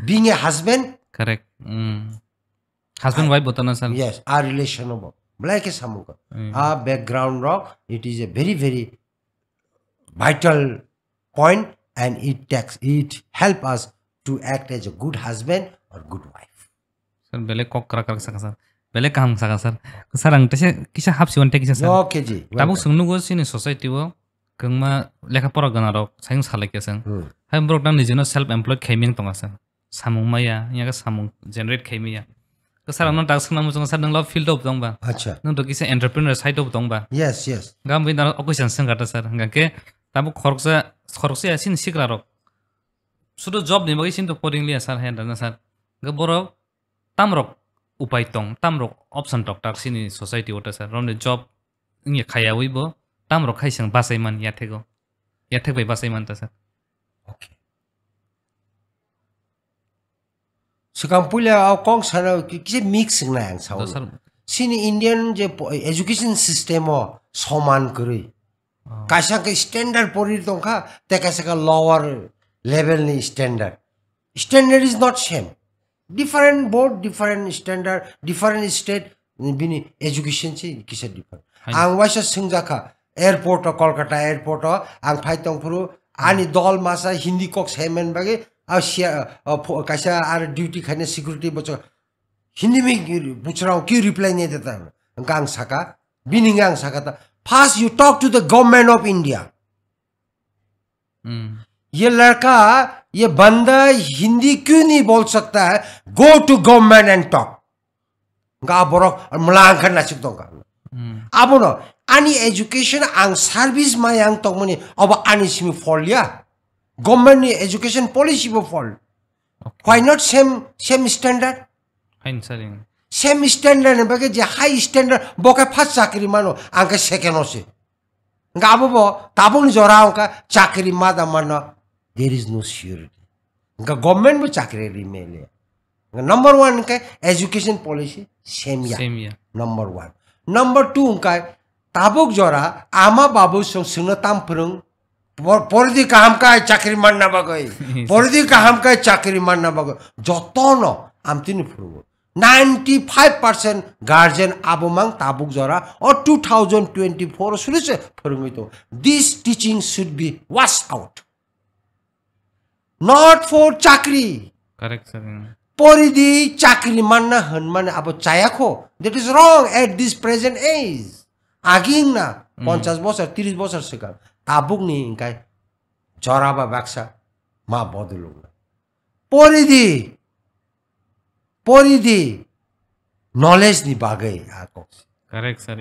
being a husband, correct. Mm. Husband, I, wife botana, sir. Yes, a relation obo. Belai khe samung kha. Mm. A background rok, it is a very, very vital point and it takes, it help us to act as a good husband or good wife. Sir, belai kok krak krak saka, sir. Belai kaham saka, sir. Sir, ang tesa kisa hapsi wan tei kisa, sir. Okay ji, tabuk welcome. Chwng nugo chini society o kwbangma lekha pora gana rok sayung salai khe chwng. Hmm. Hai borok nang nijino self employed khaiming tonga, sir. Samung maya, yaga samung generate khaimaya. Ko sir, ang no dak swngna muchungo, sir, nwng lo field of tongba? Acha. Nwng to kisa entrepreneur side of tongba? Yes, yes. Gam bini dano okoi san sengkata, sir. Hingke tabuk khoroksa, khoroksa ya sini sikra rok. Sudu job ni bagwi sinto poring liya, sir, hai dana, sir. Hingke borok tamrok upai tong, tamrok option tok tak sini society o ta, sir. Romni job wngya khaya wi bo tamrok khai seng basai man ya thego. Ya thek bai basai man ta, sir. Okay. Swkang puila o kok sana ki-, kisa mix wngnai ang sao. Do sir. Sini Indian je po-, education system o soman kwrwi. Oh. Kaisa khe standard pori tongkha, tei kaisa khe lower level ni standard. Standard is not same. Different board, different standard, different state, bini education se kisa different. Hai. Ang waisa swngjakha, airport o, Kolkata airport o, ang phai tongphuru, ani dol masa Hindi kok saiman bagwi, a sia, a pho-, kaisa ar duty khaina security bochok, Hindi mi buchrao ki reply nahi deta. Hingke ang saka, bini hingke ang saka ta, "First you talk to the government of India." Hmm. "ये लड़का, ये बंदा हिंदी क्यों नहीं बोल सकता है? Go to government and talk." Hingke a borok mwlang khe nasik tongkha. Hmm. Abono ani education ang service maya ang tongmani obo ani simi fault ya. Government ni education policy bo fault. Okay. Why not same, same standard? Hain saring. Same standard ni bagwi je high standard bo khe first chakri mano, ang khe second o se. Hingke abo bo tabukni jora wngkha chakri ma da mano, there is no surety. Hingke government bo chakri ri mele. Hingke number one hingke education policy same ya. Same ya. Number one. Number two hingke tabuk jora ama babu song singno tam phwrwng, por-, poridi kaham kai chakri manna bagwi. Poridi kaham kai chakri manna bagwi. Jotono amtini phwrwngo. Ninety-five percent guardian abomang tabuk jora o two thousand twenty-four suri se phwrwngwi tongo. This teaching should be washed out. Not for chakri. Correct, sir. Hmm. Poridi chakri manna hwnmani abo chayakho. That is wrong at this present age. Aging na, hmm, ponchas bosor, tris bosor swkang. Tabukni hingkai jora ba baksa ma bodolung na. Poridi, poridi knowledge ni bagwi a kok. Correct, sir.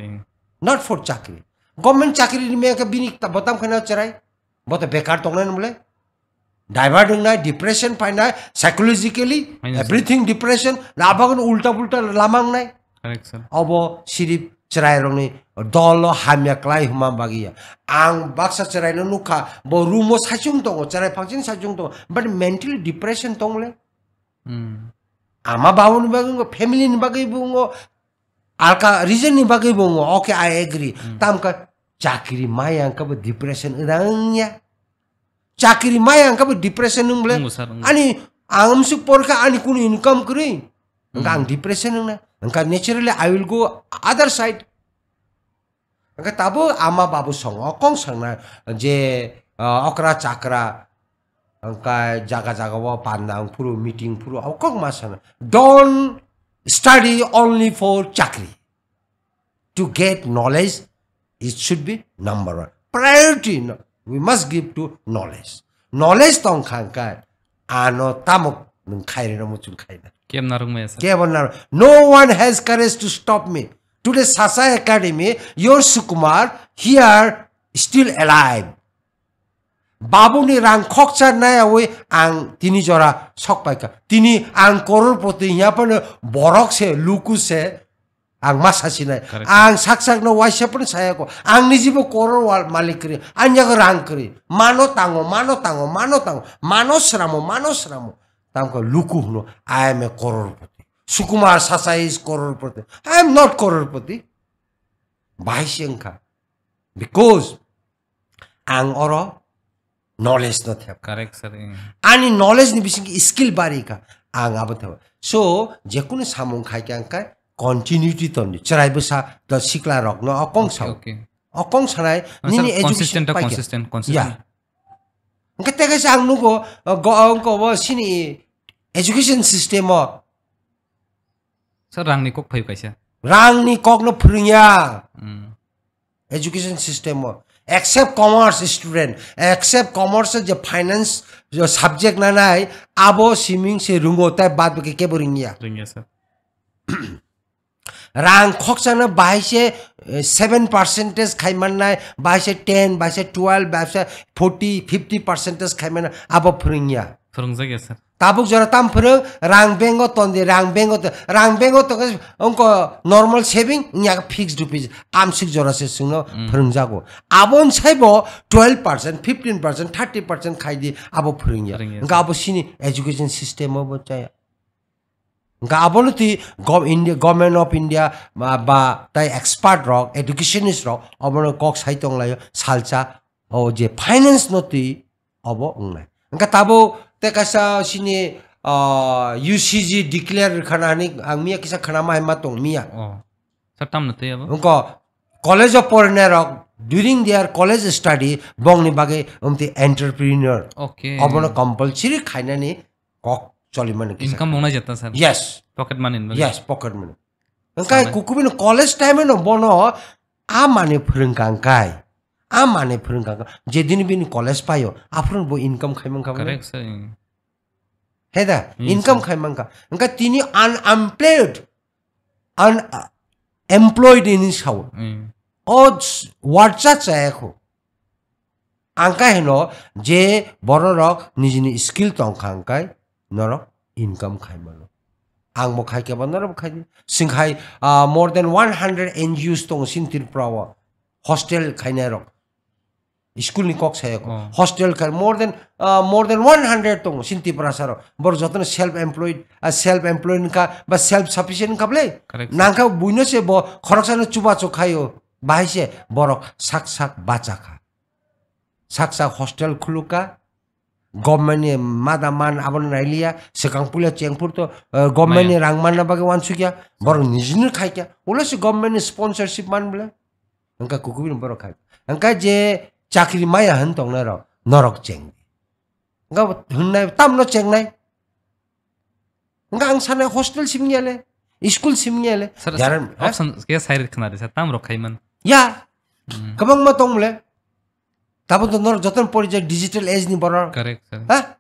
Not for chakri. Government chakri ni meka bini ta-, botam khana cherai. Bo to bekar tongnai nung le. Divert wngnai, depression painai, psychologically, everything depression, na abagun ulta pulta lama wngnai. Correct, sir. Obo sirip chwrai rokni dolo hamya klai huma bagiya. Ang baksa chwrai no nukha, bo room o saichung tongo, chwrai phangchini saichung tongo, but mentally depression tong le. Hmm. Ama babuni bagwi wngkha, family ni bagwi bo wngkha, alka reason ni bagwi bo wngkha, okay, I agree. Hmm. Tamkha chakri maya wngkha bo depression wngya. Chakri maya wngkha bo depression wng bole. Wngkha, sir, wngkha. Ani ang amsuk porkha ani kunu income kwrwi. Wngkha ang depression wngna. Wngkha naturally I will go other side. Wngkha tabuk ama babu songo kong sangna je, ah, okra chakra wngkha jaga jaga o panda wng phuru meeting phuru o kok ma sana. Don't study only for chakri. To get knowledge, it should be number one. Priority, no, we must give to knowledge. Knowledge tong kha khe, ano tamok nwng khairino muchung khaina. Kebo narwk maya, sir. Kebo narwk. No one has courage to stop me. Today, Sasa Academy, your Sukumar, here, still alive. Babuni rang khoksa nayawi ang tini jora sok paikha. Tini ang kororpoti hiya phano borok se, luku se, ang ma sasinai. Correct. Ang sak sakno waisa phano sayako. Ang nijibo koror wal malik kwrwi. Ang yago rang kwrwi. Mano tango, mano tango, mano tango, mano sramo, mano sramo. Tamkha luku hwno, "I am a kororpoti." Sukumar Sasa is kororpoti. I am not kororpoti. Bahai se wngkha. Because ang oro knowledge no thep. Correct, sir. Mm. Ani knowledge ni bising skill bari kha. Ang abo thep. So, jekunu samung khai khe ang khai continuity toni. Chwrai bwsa the sikla rok no okong Okay, sao. Okay. Okong sanai Ah, nini sir, education consistent to pai khe. Consistent, consistent. Yeah. Hwnkhe tei kaisa ang nugo, uh, go, uh, wngkha obo sini education system o. Sir, rangni kok phai kaisa. Rangni kokno phwrwngya. Mm. Education system o. Except commerce student, except commerce je finance je subject nanai, abo siming se rungo tai bad baki kebo ringya. Ringya, sir. Rang khokchano bahai se, eh, seven percentage khai mannai, bahai se ten, bahai se twelve, bahai se forty, fifty percentage khai mannai, abo phwrwngya. Phwrwngjak ya, sir. Tabuk jora tam phwrwng, rang bank o ton di, rang bank o ton, rang bank o ton khe wngkha normal saving, wngya khe fixed rupees, amsik jora se chwngno Mm. phwrwngjago. Abo wng saibo twelve percent, fifteen percent, thirty percent khai di, abo phwrwngya. Phwrwngya, Wngkha sir. Abo sini education system o bo chaya. Hwnkha abono twi gov-, India, Government of India ba, ba tai expert rok, educationist rok obono kok sai tonglaio, salsa o je finance no twi obo wngnai. Hwnkha tabuk tei kaisa sini, ah, U C G declare rwkhana hinwi ang miya kisa khwnama hai ma tong miya. Oh. Sir, tamno tei abo? Wngkha college o porinai rok during their college study bongni bagwi umti entrepreneur. Okay. Obono compulsory khainani kok cholimani kisa Income kha. Bongnai jeta, sir? Yes. Pocket money ni bagwi? Yes, pocket money. Wngkha Samai. Kukubini college time no bono a mani phwrwngkha wngkai. A mani phwrwngkha wngkai. Jedini bini college paio, aphuru bo income khai mankha bole. Correct, sir. He da, Hmm, income sir. Khai mankha. Wngkha tini unemployed, un-, employed hinwi sao. Hmm. O s-, word cha chaya kho. Ang khe hino je bororok nijini skill tongkha hwnkhe norok income khai mano. Ang bo khai khe bo norok bo khai di. Sing khai, ah, more than one hundred N G Os tongo sini Tripura o. Hostel khainai rok. School ni kok saya kho. Oh. Hostel khai more than, ah, more than one hundred tongo sini Tripura saro. Bor jotono self employed, ah, self employed wngkha ba self sufficient wngkha bole. Correct, sir. Nangkha buino se bo khoroksa no chubachu khaio. Bahai se borok sak sak bacha kha. Sak sak hostel khulukha, government ni mada man abono nailiya, swkang puila chengphur to, eh, government ni Maya. Rang manna bagwi wansukya, borok nijini khaikya, ulo se government ni sponsorship man bole, wngkha kukubini borok khai, wngkha je chakri maya hin tongnai rok, norok cheng di, wngkha hwnnai tamno chengnai, wngkha ang sanai hostel simyale, school simyale, Sir, jaran, sir, ha? Option ke side khna de, sir, tam rok khaiman. Ya, Hmm. Kwbangma tong bole. Tabuk to norok jotono porijak digital age ni borok. Correct, sir. Ha?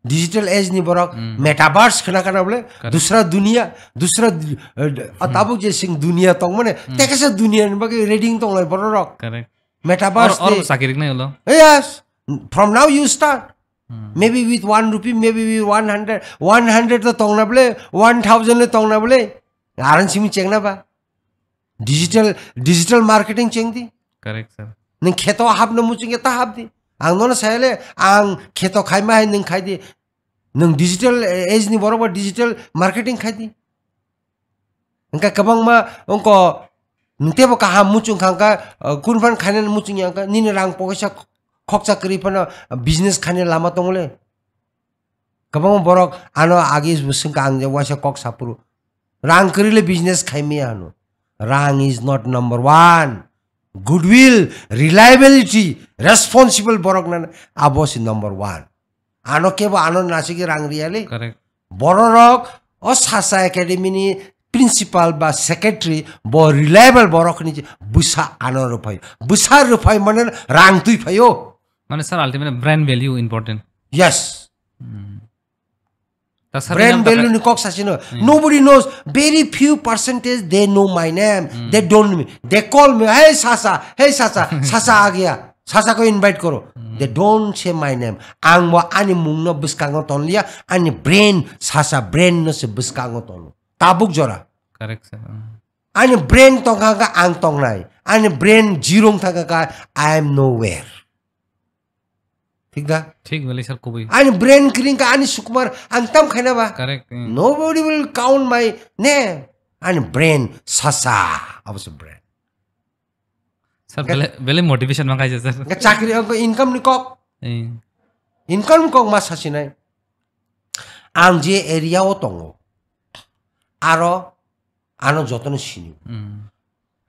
Digital age ni borok, Hmm. Metaverse khna kana bole? Correct. Dusra duniya, dusra du-, eh, Hmm. Tabuk je sing duniya tong mane, Hmm. Tekesa duniya ni bagwi ready tong lai borok rok. Correct. Metaverse Or, or ni. Sakiri nai ulo. Yes. From now you start. Hmm. Maybe with one rupee, maybe with one hundred. One hundred to tong na bole, one thousand le tong na bole. Aran simi cheng na ba. Digital, digital marketing cheng di. Correct, sir. Nwng kheto hapno muchung ya ta hap di. Ang nono sayale, ang kheto khaima hai nwng khai di. Nwng digital age ni borok ba digital marketing khai di. Wngkha kwbangma wngko nwng tebo kaham muchung kha wngkha, uh, kun phan khainani muchung ya wngkha, nini rang poisa khoksa kwrwi phano business khaina lama tongole. Kwbangma borok ano age bo swngkha ang je waisa kok saphuru. Rang kwrwi le business khaimaya hano. Rang is not number one. Goodwill, reliability, responsible borok nana abo si number one. Ano kebo ano nasigi rang riyali. Correct. Bororok o Sasa Academy ni principal ba secretary bo reliable borok ni bwsa ano rwphai. Bwsa rwphai mane rang twi phaio. Mane sir, ultimately brand value important. Yes. Hmm. Ta sir, Brand value ni kok sasino. Hmm. Nobody knows. Very few percentage they know my name. Hmm. They don't know me. They call me, "Hey Sasa, hey Sasa, Sasa agya. Sasa ko invite koro." Hmm. They don't say my name. Ang bo ani mung no bwskango tonliya, ani brain, Sasa brain no se bwskango tono. Tabuk jora. Correct, sir. Hmm. Ani brain tongkha kha ang tongnai. Ani brain zero wngkha kha I am nowhere. Thik da? Thik beli sir kubui. Ani brain kring kha ani Sukumar ang tam khaina ba. Correct, hmm. Nobody will count my name. Ani brain Sasa. Abo se brain. Sir, bele, bele motivation ma kaisa, sir. Hwnkhe chakri, hwnkhe income ni kok. Eh. Income ni kok ma sasinai. Ang je area o tongo, aro ano jotono sini. Hmm.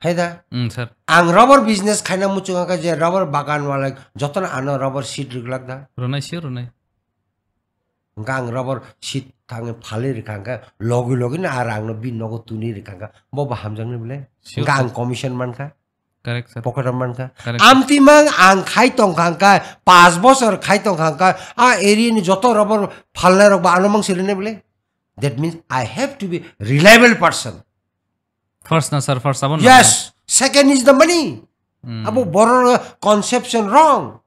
Hai da? Hmm, sir. Ang rubber business khaina muchung kha je rubber bagan walai jotono ano rubber seed rwglak da. Rwnai, sir, rwnai. Hwnkhe ang rubber seed thangwi phalwi rwkha hwnkhe logi logi no ar ang no bini nogo twnwi rwkha hwnkhe bo bo hamjaknai bwle? Sure, hwnkhe ang sir. Commission mankha. Correct, sir. Pocket o mankha. Correct, sir. Amtwi mang ang khai tongkha hwnkhe, panch bochor khai tongkha hwnkhe, a area ni joto rubber phalnai rok bo ano mang sirinai bwle? That means I have to be reliable person. First na, sir, first abo na. Yes, second is the money. Hmm. Abo borok conception wrong.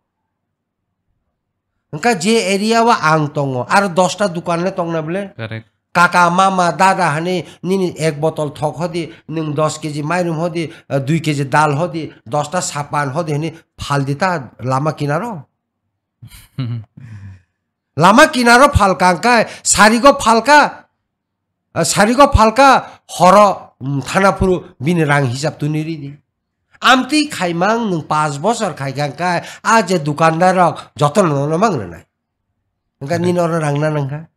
Hwnkha je area o ang tongo, aro dosta dukan le tongna bwle? Correct. Kaka, mama, dada hani nini ek botol thok hodi, nwng dos keji mairum hodi, eh, dui keji dal hodi, dosta sapan hodi hani phaldi ta lama kinaro. Lama kinaro phalka hwnkhe sarigo phalka. Ah, sarigo phalka horo, mm, thana phuru bini rang hisab tuni ridi. Amtwi khaimang nwng panch bochor khaikha hwnkhe, a je dukandar rok jotono nono mang rwnai. Hwnkhe nini oro rang na nangkha?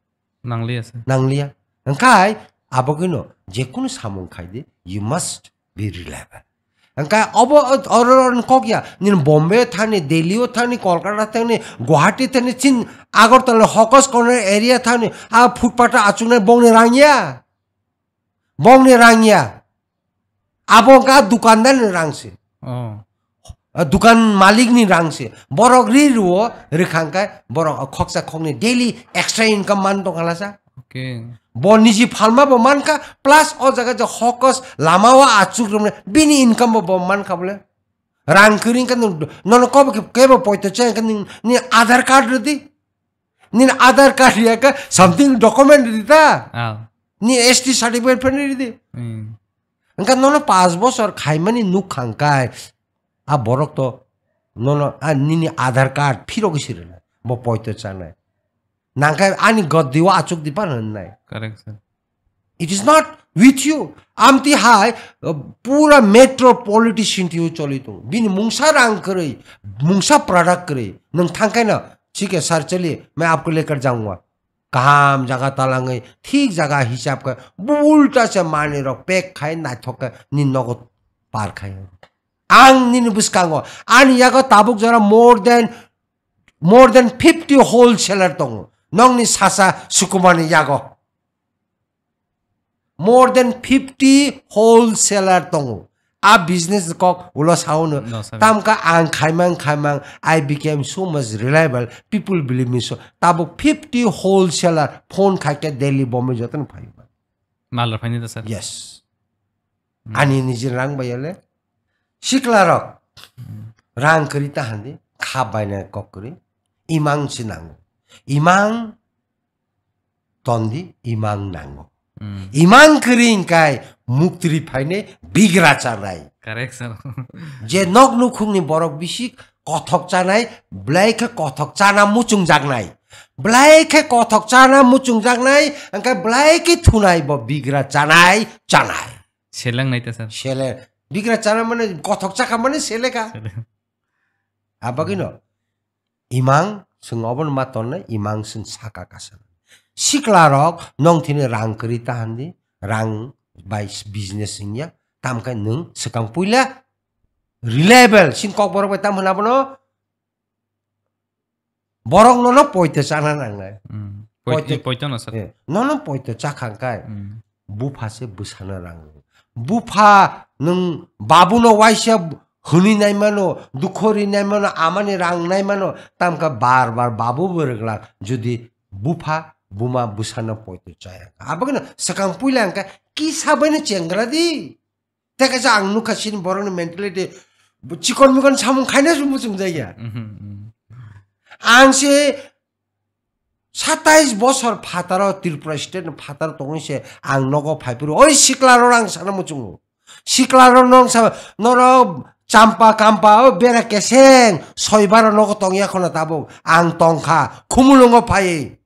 Nangliya, sir. Nangliya. Hwnkhe abogwino jekunu samung khaidi, you must be reliable. Hwnkhe obo, oro, oro kok ya, nini Bombay thani, Delhi o thani, Kolkata thani, Guwahati thani, chin Agartala hokos corner area thani, a footpath o achuknai bongni rang ya. Bongni rang ya. Abo wngkha dukandar ni rang se. Oh. A dukan malik ni rang se. Borok ri rwo, rwkha hwnkhe borok khoksa khokni daily extra income man tongkha lasa. Okay. Bo niji phalma bo mankha, plus o jaga je hokos lama o achuk rwmani bini income bo, bo mankha bole. Rang kwrwi khe nwng, nono kobo khe, kebo poito chai khe nwng, ni Aadhaar card rwdi. Nini Aadhaar card ya khe something document rwdi ta. Ah. Ni S T certificate phan rwdi. Hmm. Hwnkhe nono panch bochor khaimani nuk khangkai, a borok to nono, a nini Aadhaar card phirogwi sirina, bo poito chanai. Nangkhe ani goddiyo achuk di pan hwnnai. Correct, sir. It is not with you. Amtwi hai, uh, pura metro politician twi choli tongo. Bini mungsa rang kwrwi, mungsa product kwrwi. Nwng thangkhe no, "Thik hai, sir, chaliye, main aapko lekar jaunga." Kaham jaga talangwi, thik jaga hisab khe, ulta se manwi rok pack khai, naithok khe, ni nogo par khai. Ang nini bwskango, ani yago tabuk jora more than, more than fifty wholesaler tongo. Nokni sasa sukumani yago. More than fifty wholesaler tongo. A business kok ulo saono. No, sir. Tamka ang khaimang khaimang, I became so much reliable. People believe me so. Tabuk fifty wholesaler phone khaikhe daily Bombay jotono phaiba. Mal rok phaini da, sir? Yes. Hmm. Ani niji rang bayale. Sikla rok. Hmm. Rang kwrwi ta handi. Kha baina kok kwrwi. Imang si nango. Imang tondi imang nango. Hmm. Imang kwrwi hwnkhe muktri phainai bigra chanai. Correct, sir. Je nok nukhungni borok bisik kothok chanai, belai khe kothok chana muchungjaknai. Belai khe kothok chana muchungjaknai, hwnkhe belai khe thunai bo bigra chanai, chanai. Seleng nai ta, sir. Sele, bigra chana mane kothok chakha mane seleka. Sele. Abagino. Imang, chwng obono ma tonnai, imang chwng saka kaisa. Sikla rok, nong thini rang kwrwi ta handi, rang bai business wngya, tamkhe nwng swkang puila reliable, sin kokborok bai tam hwna bono, borok nono poito chana nangnai. Hmm. Poito, poito, poito no sir. Eh, nono poito chakha hwnkhe, hmm, bupha se bwsano rang rw. Bupha nwng babuno waisa hwnwi naimano, dukho ri naimano, amani rang naimano, tamkha bar bar babu bo rwglak, jodi bupha buma bwsano poito chaya. Abagino swkang puila hwnkhe kisa baino chengra di. Tei kaisa ang nukha chini borokni mentality, bo chikon mikon samung khaina se muchung jaya. Mhm, mhm. Ang se satais bosor phataro Tripura state ni phataro tongwi se ang nogo phaiphuru. Oi sikla rok ang sana muchungo. Sikla rok nong sa, norok champa kampa o bera keseng soibaro nogo tongya khona tabuk. Ang tongkha, khumulungo phaiwi.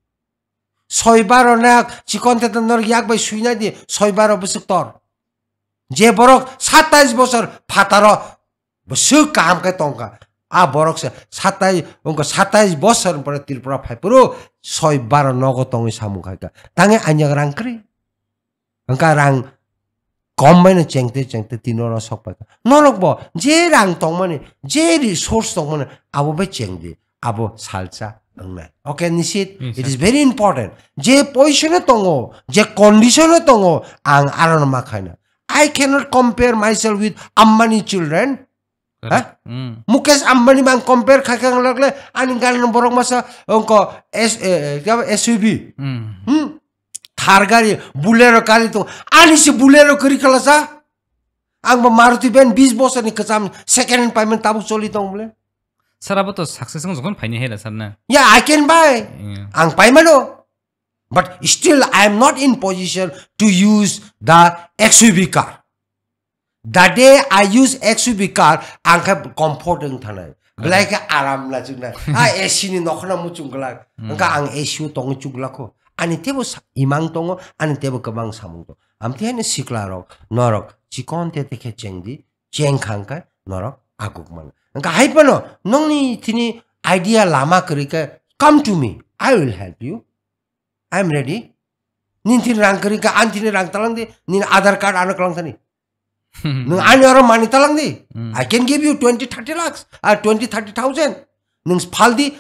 Soibaro nak chikon tete norok yak bai suinai di, soibaro bwswk tor. Je borok satais bosor phataro Bwswk kaham khe tongkha. A borok se satais, wngkha satais bosor pore Tripura phai phuru soi baro nogo tongwi samung khaikha. Tangwi ani rang kwrwi. Wngkha rang kom bai no chengte chengte tini oro sok paikha. Norok bo je rang tongmani, je resource tongmani, abo bai chengdi. Abo salsa wngnai. Okay, Nishit, it is very important. Je position o tongo, je condition o tongo, ang arono ma khaina. I cannot compare myself with Ambani children. Ha? Mukesh Ambani mang compare kha kha ang lagle ani gari no borok masa ongko S, eh, eh, kya ba, S U V. Hmm. Thar gari, Bolero gari tong. Ani se Bolero kari khala sa. Ang ba Maruti van bis bosor ni kwcham second hand payment tabuk choli tong bole. Sir, abo to success wng jokhon phaini hai da, sir, na? Yeah, I can buy. Yeah. Ang paimano. But still, I am not in position to use the X U V car. The day I use X U V car, ang khe comfort wng thanai. Belai khe aram na chukna. A A C ni nokhna muchung glak. Wngkha ang A C o tongwi chuglakho. Ani tebo sa-, imang tongo, ani tebo kwbang samung tongo. Amtwi haino sikla rok, norok, chikon te te khe chengdi, cheng khang khe norok aguk mano. Wngkha hai phano, nongni thini idea lama kwrwi khe, come to me, I will help you. I am ready. Nini thini rang kwrwi kha, ani thini rang talang di, nini Aadhaar card ano kalang thani. Nwng ani oro mani talang di. Hmm. I can give you twenty, thirty lakhs or twenty, thirty thousand. Nwng phal di,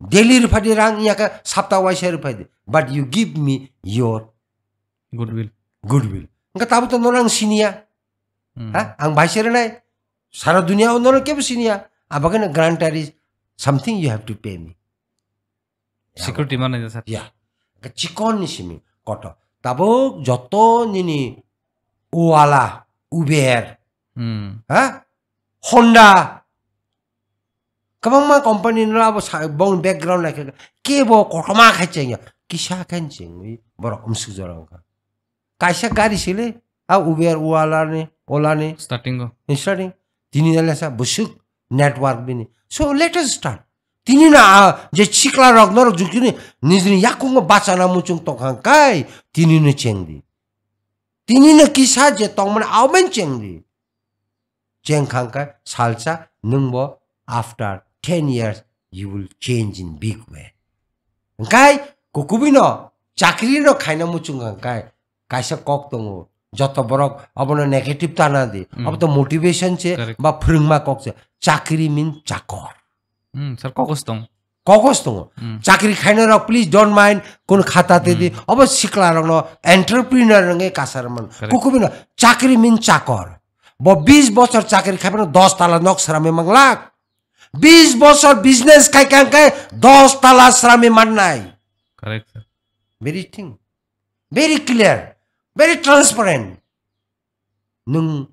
daily rwphai di rang, ya khe sapta waisa rwphai di. But you give me your Goodwill. Goodwill. Wngkha tabuk to nono ang siniya. Hmm. Ha? Ang bai se rwnai. Sara dunia o nono kebo siniya. Abagana grantor is something you have to pay me. Security manager, sir. Ya. Ka chikon ni simi koto. Tabuk joto nini Ola, Uber, hmm, ha? Honda. Kwbangma company no abo sa-, bong background naikhe kebo kotorma khai chengya. Kisa khe chengwi borok umsuk jora wngkha. Kaisa gari sile, a Uber, Ola ni, Ola ni. Starting o. Starting. Tini na lesa busuk network bini. So let us start. Tini na, ah, je chikla rok norok jukini nijini yakungo bachana muchung tongkha kai tini no chengdi. Tini no kisa je tongmani aoben chengdi. Cheng khang khe salsa nwng bo after ten years you will change in big way. Hwnkhe kukubui no chakri no khaina muchung kha hwnkhe kaisa kok tongo, joto borok abono negative tana di. Hmm. Abo to motivation se. Correct. Ba phwrwngma kok se. Chakri mean chakor. Hmm, sir, kok se tong. Kok se tongo. Hmm. Chakri khaina rok, please don't mind, kun khata te di. Hmm. Obo sikla rok no entrepreneur wngwi kasar man. Correct. Kukubui no chakri mean chakor. Bo bis bosor chakri khai phano dos tala nok sramwi manglak. Bis bosor business khai kang khe dos tala sramwi mannai. Correct, sir. Very thing. Very clear. Very transparent. Nwng,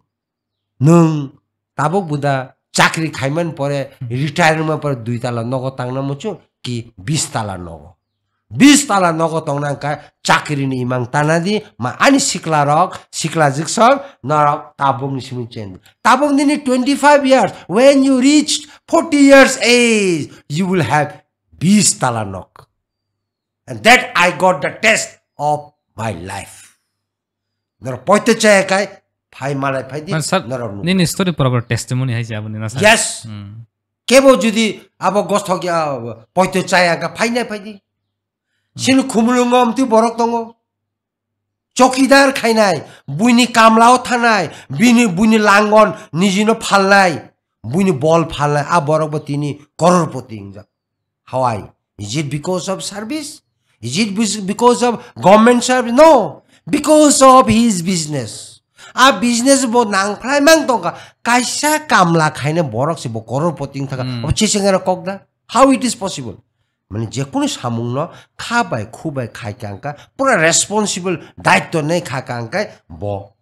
nwng tabuk buda chakri khaiman pore, hmm, retire wngma pore dui tala nogo tangna muchung ki bis tala nogo. Bis tala nogo tongna wngkha chakri ni imang tana di, ma ani sikla rok, sikla jiksong norok tabuk ni simi chen. Tabuk nini twenty-five years, when you reach forty years age, you will have bis tala nok. And that I got the test of my life. Norok poito chaya kai, phai malai phai di, man sir, norok nuk. Nini story pura pura testimony hai se aboni na sir? Yes. Hmm. Kebo judi abo gosthok ya, poito chaya ka phai nai phai di. Hmm. Sini khumulungo amtwi borok tongo. Chokidar khainai, buini kamlao thanai, bini, buini langon nijino phalnai, buini bol phalnai, a borok bo tini kororpoti wngjak. Hawai? Is it because of service? Is it bes-, because of government service? No, because of his business. A business bo nangphlai mang tongkha, kaisa kamla khaina borok se bo kororpoti wngthaka. Hmm. Abo chesengera kok da? How it is possible? Mane je kunu samung no kha bai khu bai khai kang kha, pura responsible daityo nei kha kang kha bo.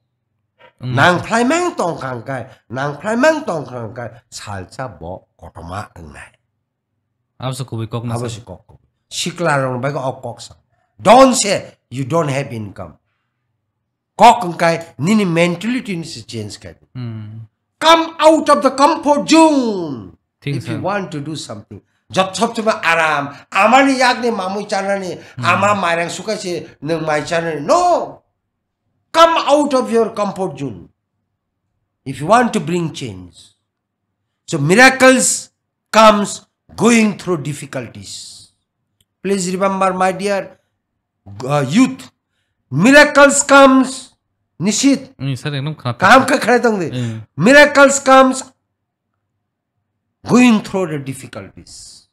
Hmm. Nangphlai mang tong kang kha, nangphlai mang tong kang kha, salsa bo kotorma wngnai. Abo se kubui kok na. Abo sa. Se kok kubui. Sikla rok bai kok kok sa. Don't say you don't have income. Kok wngkai nini mentality ni se change kai. Hmm. Come out of the comfort zone. Things if you are want to do something. Jot sob somoi aram, amani yakni mamui chanani, hmm, ama mairang sukai se nwng mai chanani. No. Come out of your comfort zone. If you want to bring change. So miracles comes going through difficulties. Please remember, my dear, uh, youth, miracles comes, Nishit. Hmm, sir, ekdom khana kaham khe khnai tong di. Hmm. Miracles comes going through the difficulties.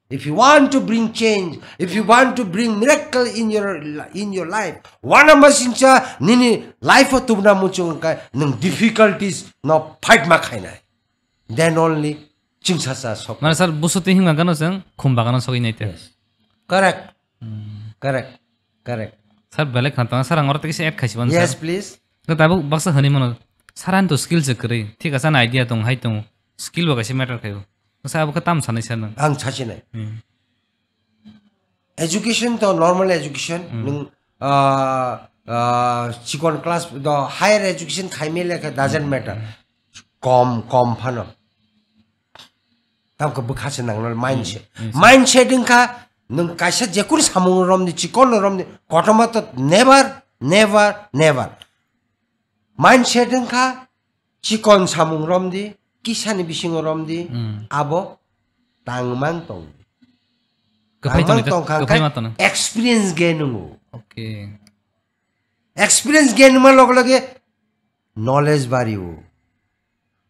If you want to bring change, if you want to bring miracle in your li-, in your life, one number singcha nini life o tubna muchung kai nung difficulties no fight ma khainai. Then only chingsa sa sok. Mane sir, busuti hingma gano seng khum bagano sogwi naite. Yes. Correct. Hmm. Correct. Correct. Sir, belai khana tong, sir, ang oro tei kisa add khaisi mano, yes, sir, please. Khe tabuk baksa hwnwi mano, sir, ani to skill se kwrwi. Thik asa, ani idea tong, hai tong. Skill bo kaisa matter khaio. Sir, abo khe tam sanai, sir, nang? Ang sasinai. Hmm. Education to normal education. Hmm. Nung, ah, ah, chikon class do higher education khaimile khe doesn't matter. Hmm. Kom, kom phano. Tamkhe bwkha se nang nang mindset. Hmm, hmm, sir. Mindset wngkha nwng kaisa jekunu samung romdi, chikon romdi, kotorma to never, never, never. Mindset wngkha chikon samung romdi, kisani bisingo romdi, hmm, abo tangmang tongdi. Kwphai tangmang tongkha, kwphai hwnkhe ma tongno. Experience gain wngo. Okay. Experience gain wngma loge loge knowledge bario.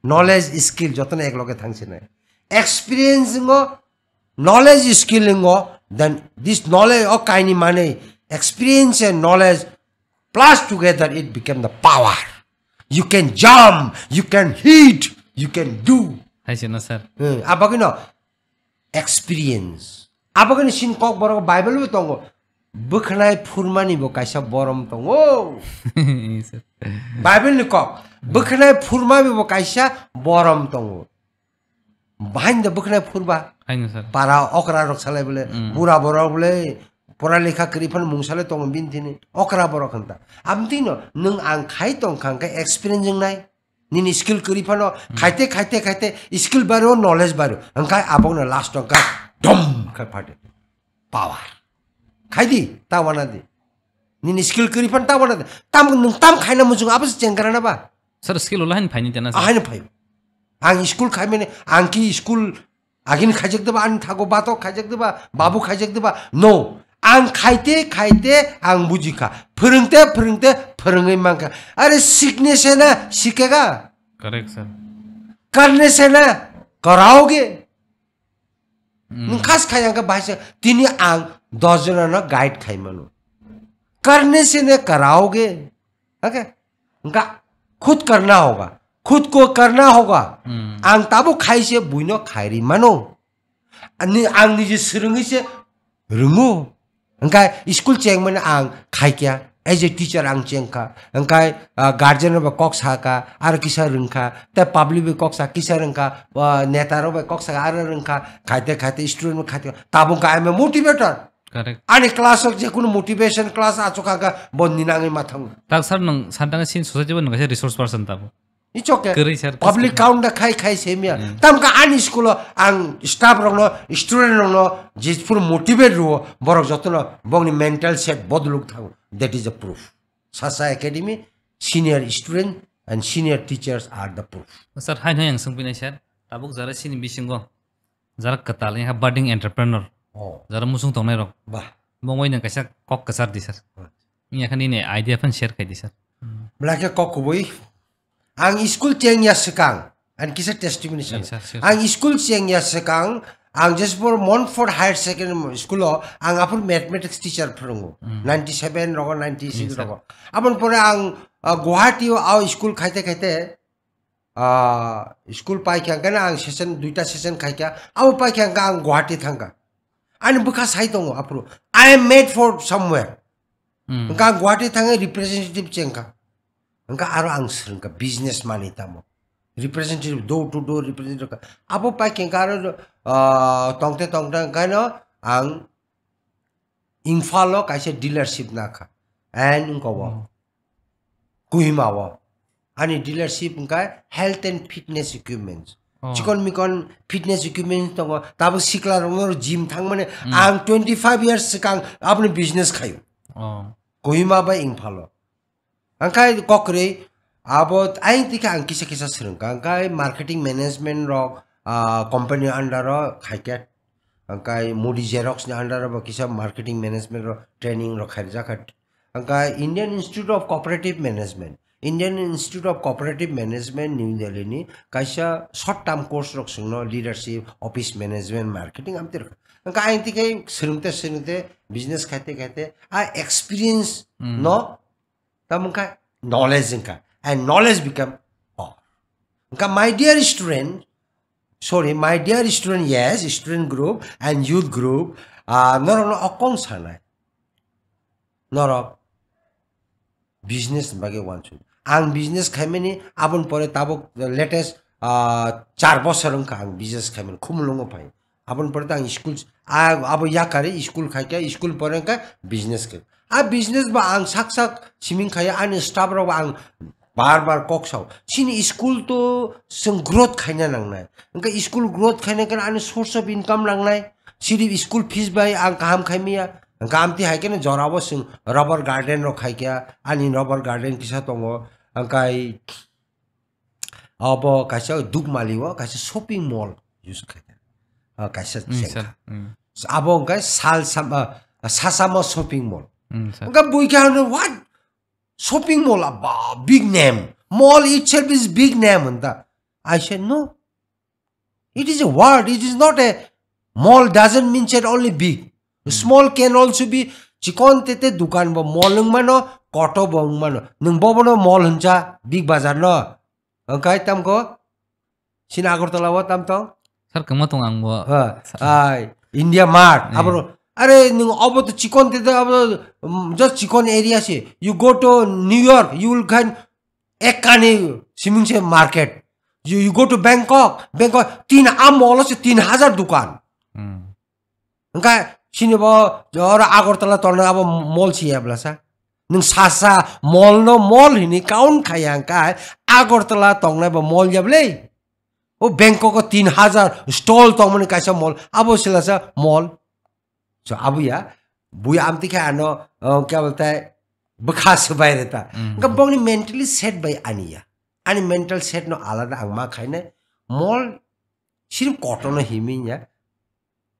Knowledge, skill jotono ek loge thangsinai. Experience wngo, knowledge, skill wngo, then this knowledge o kaini manwi, experience and knowledge plus together it became the power. You can jump, you can hit, you can do. Hai se na, sir. Hmm, abagino experience. Abagini sin kok borok Bible bo tongo. Bwkhnai phurmani bo kaisa borom tongo. Sir. Bible ni kok. Bwkhnai phurmani bo kaisa borom tongo. Bahai da bwkhnai phurba. Haino, sir. Para okra rok salai bole, mm, bura borok bole, pora lekha kwrwi phano mung salai tongo bini thini. Okra borok hwnta. Amtwi no, nwng ang khai tong kha hwnkhe experience wngnai. Nini skill kwrwi phano, hmm, khaite, khaite, khaite, skill baro, knowledge baro. Hwnkhe abokno last o hwnkhe dom khe phade. Power. Khaidi, ta wana di. Nini skill kwrwi phano ta wana di. Tam, nwng tam khaina muchung abo se chengkrana ba? Sir, skill ola haino phaini tena, sir? Ahaino phai. Ang school khaimani, ang ki school Agini khaijak deba, ani thago batok khaijak deba, babu khaijak deba. No. Ang khaite, khaite, ang bujikha. Phwrwngte, phwrwngte, phwrwngwi mankha. Are sikne se na, sikega. Correct, sir. Karne se na, karaoge. Hmm. Nwng khas khaya khe bahai se, tini ang dos jona no guide khai mano. Karne se ne karaoge. Okay? Hwnkha, khud karna hoga. Khud ko karna hoga. Hmm. Ang tabuk khai se buino khairi mano. Ani, ang nije swrwngwi se rwngo. Hwnkha school chengmani ang khaikya. As a teacher ang chengkha. Hwnkha, ah, guardian rok bai kok sakha, aro kisa rwngkha. Tei public bai kok sa, kisa rwngkha. Ah, neta rok bai kok sakha, aro rwngkha. Khaite, khaite, student bai khaite. Tabuk kha I am a motivator. Correct. Ani class o jekunu motivation class achuk kha, bo ninangwi ma thango. Tak sir, nwng santang sin society bo nwng kaisa resource person tabo. It's okay. Kwrwi sir, public kwrwi. Count da khai khai semia. Hmm. Tamkha ani school o ang staff rokno, student rokno je phuru motivate rwo, borok jotono bongni mental set bodoluk thango. That is a proof. Sasa Academy, senior student and senior teachers are the proof. Sir, hai hai ang swngpinai sir. Tabuk jara sini bisingo. Jara kwtal wngkha budding entrepreneur. Oh. Jara muchung tongnai rok. Bah. Bo wngwi nang kaisa kok kwchar di sir. Hmm. Wngya khe nini idea phan share khai di sir. Belai khe kok kubui. Ang school cheng ya swkang. Ang kisa testimony sana. Yes, sir, sir. Ang school cheng ya swkang. Ang just for Montfort Higher Secondary School o ang aphuru mathematics teacher phwrwngo. Hmm. Ninety seven rogo, ninety six rogo. Yes, sir. Aboni pore ang, ah, Guwahati o, ah, school khaite khaite ah, school paikha hwnkhe ang session, duita session khaikha, abo paikha hwnkhe ang Guwahati thangkha. Ani bwkha sai tongo aphuru, "I am made for somewhere." Hmm. Hwnkhe ang Guwahati thangwi representative chengkha. Hwnkhe aro ang swrwngkha business manwi tamo. Representative, door to door representative kha. Abo paikha hwnkhe aro, ah, tongte tongte hwnkhe no ang Imphal o kaisa dealership nakha. And wngkha o. Hmm. Kohima o. Ani dealership wngkha health and fitness equipments. Oh. Chikon mikon fitness equipments tongo. Tabuk sikla rokno gym thangmani. Hmm. Ang twenty five years swkang aboni business khaio. Oh. Kohima bai Imphal o. Hwnkhe kokrwi Abo ayang tikhe ang kisa kisa swrwngkha. Hwnkhe marketing management rok, ah, company under o khaikhe. Hwnkhe Modi Xerox ni under o bo kisa marketing management rok training rok khairjakha. Hwnkhe Indian Institute of Cooperative Management. Indian Institute of Cooperative Management New Delhi ni kaisa short term course rok swngno leadership, office management, marketing amtwi rok. Hwnkhe ayang tikhe swrwngte swrwngte business khaite khaite a experience Hmm. no Tamo wngkha knowledge wngkha. And knowledge become power. Wngkha, my dear student, sorry, my dear student, yes, student group and youth group, ah, norokno okong sanai. Norok business ni bagwi uansuk. Ang business khaimani aboni pore tabuk latest, ah, char bosor wngkha ang business khaimani, Khumulwngo phai. Aboni pore to ang school, a, abo yakari school khaikha, school pore wngkha business khe. A business ba ang sak sak siming khaiya, ani staff rok ba ang bar bar kok sao. Chini school to chwng growth khaina nangnai. Wngkha school growth khaina khe ani source of income nangnai. Sirip school fees bai ang kaham khaimaya. Wngkha amtwi hai kheno jorao chwng rubber garden rok khaikha, ani rubber garden kisa tongo. Wngkha Abo kaisa Dukmali o kaisa shopping mall use khaikha. Ah, kaisa Hmm, chengkha. sir. Hmm. Abo hwnkhe Sal Sam-, ah, Sasama shopping mall. Hmm, sir. Hwnkhe bui khe ano, "What? Shopping mall? Abba, big name. Mall itself is big name," hwnta. I said, "No. It is a word. It is not a, mall doesn't mean that only big. Hmm. Small can also be, chikon tete dukan bo mall wng mano, koto bo wng mano. Nwng bobono mall hwnsa, big bazar no." Wngkha tamkho? Sini Agartala o tam tong? Sir, kwma tong ang bo. Ha, Sir. Ai, India Mart. Eh. Abro, are, nwng obo to chikon te, abo, mm, just chikon area se. You go to New York, you will find ekani siming se market. You, you go to Bangkok, Bangkok tin a mall se tin hajar dukan. Hmm. Wngkha sini bo oro Agartala tongnai abo mall si ya bwlasa. Nwng sasa mall no mall hini count khaya wngkha Agartala tongnai bo mall ya bwle. O Bangkok o tin hajar stall tongmani kaisa mall, abo silasa mall. So abo ya, bui amtwi khe ano, o, kya bolte, bwkha swbai reta. Mm. Wngkha bongni mentally set bai ani ya. Ani mental set no alada ang ma khainai. Mall sirip kotor no himwi ya.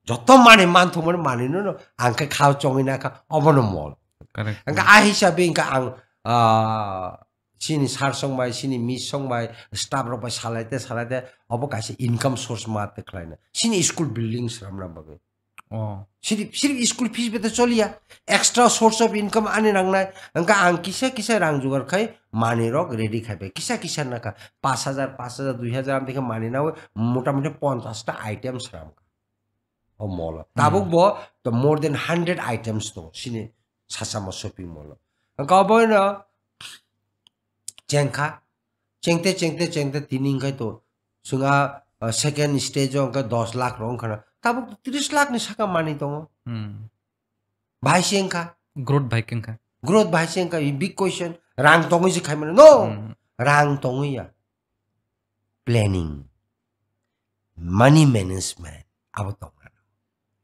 Joto mani manthokmani manwi no, no, ang khe khao chongwi nakha, obono mall. Correct. Ang khe a hisabe ang khe ang, ah, chini sir song bai, chini miss song bai, staff rok bai salaite, salaite, obo kaisa income source ma te khlaina. Chini school building sramna bagwi. Oh. Sirip, sirip school fees bete choliya. Extra source of income ani nangnai. Ang khe ang kisa, kisa rang jugar khai, mani rok ready khai bai. Kisa, kisa nakha. Pash hajar, pash hajar, dui hajar am dekhe mani nawi, mota moti ponchash ta item sram. O mall o. Hmm. Tabuk bo to more than hundred items to sini Sasama shopping mall o. Ang kabo no chengkha, chengte, chengte, chengte tini wngkha to chwng a, uh, second stage o wngkha dos lakh rok wngkha na. Tabuk to tris lakh ni saka mani tongo. Hmm. Bahai se wngkha. Growth bahai khe wngkha. Growth bahai se wngkha. Big question. Rang tongwi se khaimano. No! Hmm. Rang tongwi ya. Planning, money management, abo tongmani.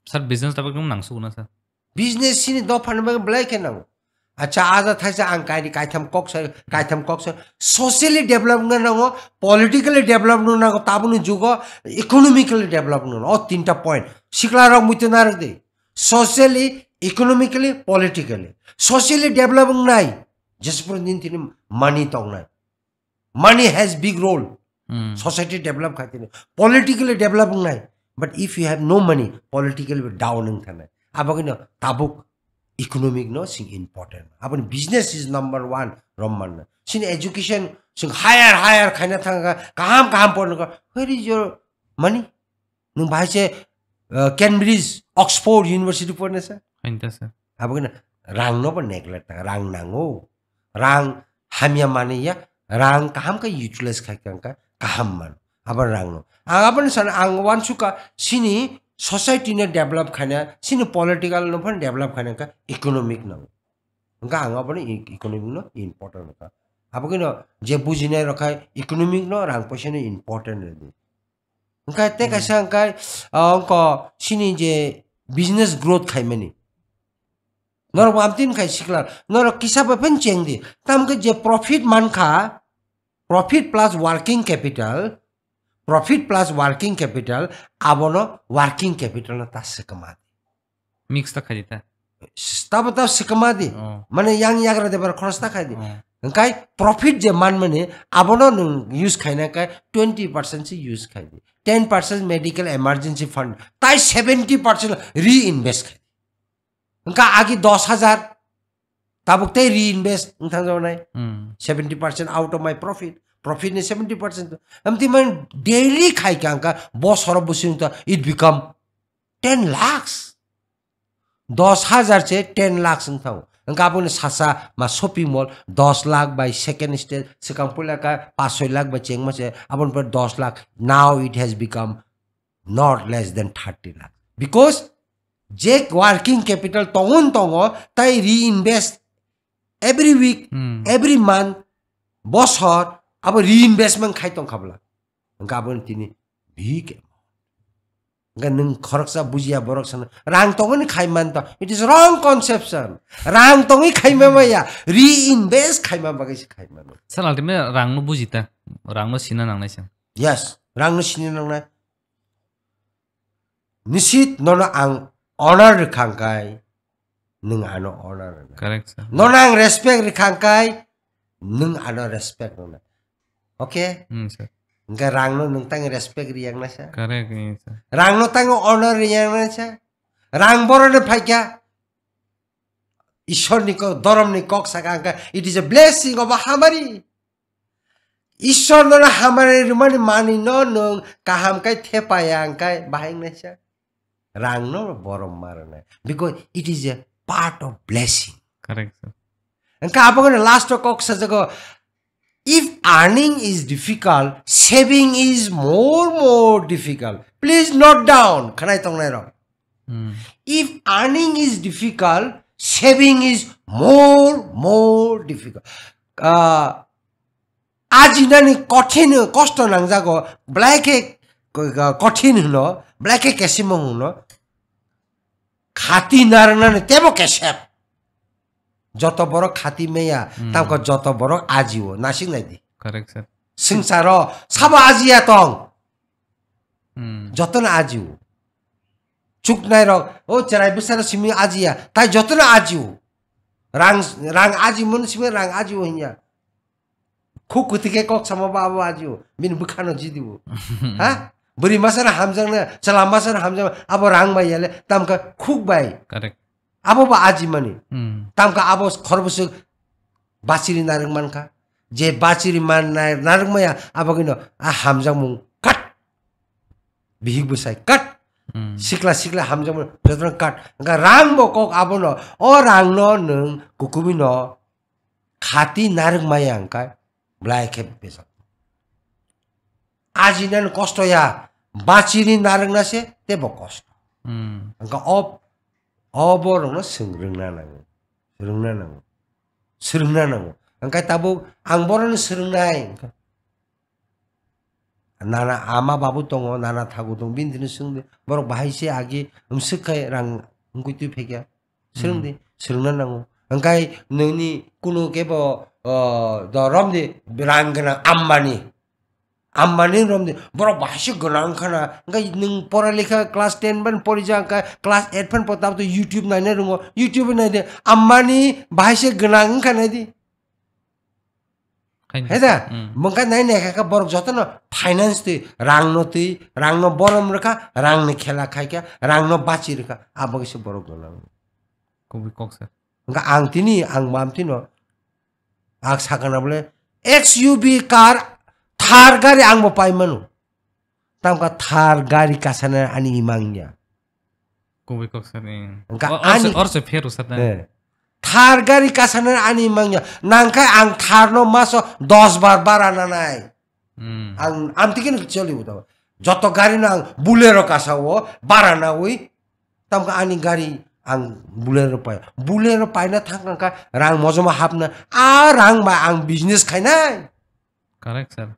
Sir, business tabuk nang sugo na, sir? Business sini dophani bagwi belai khe nango. Acha, ada thaisa ang kaini kaitham kok sai, kaitham kok sai. Socially develop wngna nango, politically develop wngna nango, tabukni jugo economically develop wngna nango. O tinta point. Sikla rok muitu narwk di. Socially, economically, politically. Socially develop wngnai. Jesupur din tini money tongnai. Money has big role. Hmm. Society develop khai tini. Politically develop wngnai. But if you have no money, politically down wng thanai. Abagino tabuk economic no sing important. Aboni business is number one romman. Sini education sing higher, higher khaina thanga kaham, kaham porno ka. Where is your money? Nwng bahai se, uh, Cambridge, Oxford University porne sa? Hain ta sa. Abo khe rang no bo neglect ta, rang nango. Rang hamya mani ya, rang kaham khe utilize khai kha wngkha kaham man. Abo rang no. Ang abo ni sana ang uansukha sini society no develop khaina, sini political no phan develop khaina wngkha economic nango. Wngkha ang abo ni e-, economic no important wngkha. Abo khe no je bujinai rok khai economic no rang poisa no important rwdi. Wngkha tei Hmm. kaisa wngkha, ah, wngkha sini je business growth khaimani. Norok bo amtwini khai sikla, norok kisa bai phano cheng di. Tamo khe je profit mankha, Profit plus working capital, profit plus working capital, abono working capital no ta swkama di. Mix ta khaidi ta. Tabo ta swkama di. Oh. Mane yang yagra debar khoros ta khaidi. Oh. Hwnkhe profit je man mani abono nwng use khaina khe twenty percent se use khaidi. Ten percent medical emergency fund, tai seventy percent reinvest khaidi. Hwnkhe agi dos hajar, tabuk tei reinvest wng thang jago nai. Hmm. Seventy percent out of my profit. Profit ni seventy percent. Amti man daily khai ka angka bosoro busing to it become ten lakhs. Dos hajar se ten lakhs wng thango. Hwnkhe aboni sasa ma shopping mall dos lakh bai second stage, swkang puila ka pash soi lakh bai chengma se, aboni pore dos lakh. Now it has become not less than thirty lakh. Because je working capital tongon tongo, tai reinvest every week, Hmm. every month, bosor, abo reinvestment khai tong khabla. Hwnkhe aboni tini big amount. Hwnkhe nwng khoroksa bujiya borok sana, rang tongoni khai man to. It is wrong conception. Rang tongwi khai ma maya, reinvest khai ma bagwi se khai mano. Sir, ultimately rang no buji ta, rang no sina nangnai sir. Yes, rang no sini nangnai. Nisit nono ang honor rwkha hwnkhe nwng ano honor rwnai. Correct, sir. Nono ang respect rwkha hwnkhe nwng ano respect rwnai. Okay? Hmm, sir. Hwnkhe rangno nwng tang respect riyangnai sa. Correct, yes, sir. Rangno tang honor riyangnai sa. Rang boroni phaikha. Ishorni kok, dhoromni kok saka hwnkhe, it is a blessing of a hamari. Ishwar nono hamari rwmani manwi no nwng kaham khe thepaya hwnkhe bahai wngnaisa. Rang no borom ma rwnai. Because it is a part of blessing. Correct, sir. Hwnkhe abono last o kok sajago, "If earning is difficult, saving is more, more difficult." Please note down, khanai tongnai rok. Hmm. If earning is difficult, saving is more, more difficult. Ah, ajinani kothin, kosto nangjago, belai khe ko-, ko-, kothin hwno, belai khe kesimung hwno, khati narwngnani tebo kesep. Joto borok khati meya, Hmm. tamkhe joto borok ajio, nasik naidi. Correct, sir. Swngcharo sabo ajiya tong. Hmm. Jotono ajio. Chuknai rok, o cherai bwsano simi ajiya, tai jotono ajio. Rang, rang ajimon simi rang ajio hinya. Khuk kwtwi khe kok sama ba abo ajio, bini bwkhano jidio. Ha? Bwrwi masano hamjakna, chwla masano hamjakna, abo rang bai yale, tamkhe khuk bai. Correct. Abo ba ajimani. Hmm. Tamkhe abo khorbo swk bachiri narwk mankha. Je bachiri man nai-, narwk maya, abo kino a hamjakmung kat. Bihik bwsai kat. Hmm. Sikla sikla hamjakmung jotono kat. Hwnkhe rang bo kok abono. O rang no nwng kukumi no khati narwk maya hwnkhe belai khe besa. Ajinani kosto ya, bachiri narwkna se tebo kosto. Hmm. Hwnkhe o, o borokno swng rwngna nango. Rwngna nango. Swrwngna nango. Hwnkhe tabuk ang borokno swrwngnai. Nana ama babu tongo, nana thagu tongo, bini thani swngdi. Borok bahai se agi, um, swk khai rang wngwi twi phaikha. Swrwng Hmm. di, swrwngna nango. Hwnkhe nini kunu kebo, o, do romdi, rang gwnang Ambani. Ambani romdi, borok bahai se gwnang wngkhana. Hwnkhe nwng pora lekha class ten ban porijak, hwnkhe class eight phan po tabto YouTube naina rwngo. YouTube naidi, Ambani bahai se gwnang wngkha naidi. Khaina He da? Hmm. Mungka nai nai kha borok jotono finance twi, rang no twi, rang no borom rwkha, rang ni khela khai kha, rang no bachi rwkha, abo kisa borok gwnang. Kubui kok sir. Mungka ang tini, ang mam tino, ang sakana bole X U V car, Thar gari ang bo pai mano. Tamka Thar gari kasana ani imang ya. Kubui kok sani. Engka O-, orse, ani orse pheru sat na. Eh. Thar gari kasana ani mangya. Nangkhe ang Thar no maso dos bar bara nanai. Hmm. Ang amtike no choli uta. Joto gari no ang Bolero kasa o bara nawi. Tamka ani gari ang Bolero pai. Bolero paina thang kangka rang mojoma hapna. A rang ba ang business khainai. Correct, sir.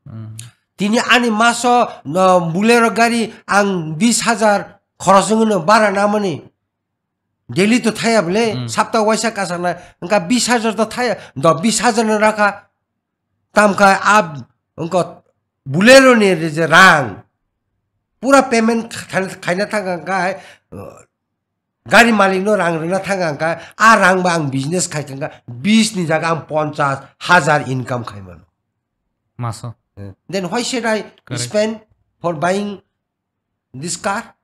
Hmm. Tini ani maso, no, Bolero gari ang bis hajar khoros wngwi no bara namani. Daily to thaya bole, Hmm. sapta waisa kasana, engka bis hajar to thaya, do bis hajar no rakha. Tamkha a wngkha Bolero ni je rang pura payment khaina thang kha, gari malik no rang rwna thang kha, a rang ba ang business khai thang kha, bis ni jaga ang ponchas hajar income khai mano. Maso. Eh, then why should I Correct. spend for buying this car?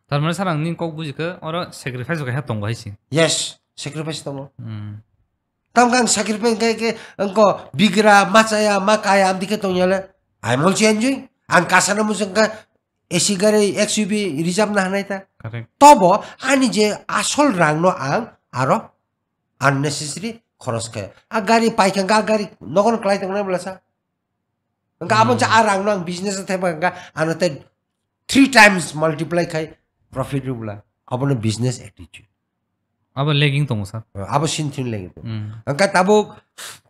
Tar mane sir, ang nini kok buji khe, oro sacrifice khe tongo hai se. Yes, sacrifice tongo. Hmm. Tamkhe ang sacrifice khe, khe, wngkha bigra, machaya, makaya, amtwi khe tongya le. I'm also enjoying. Ang kasano muchung kha A C gari, X U V reserve na hanai ta. Correct. Tobo ani je asol rang no ang aro unnecessary khoros khe. A gari paikha, a gari nogon klai tongnai bwlasa. Wngkha abo Hmm. cha a rang no ang business thai ba wngkha ano te three times multiply khai profit rwbla. Abono business attitude. Abo lagging tongo, sir. Abo sin thin lagging tongo. Hmm. Wngkha tabuk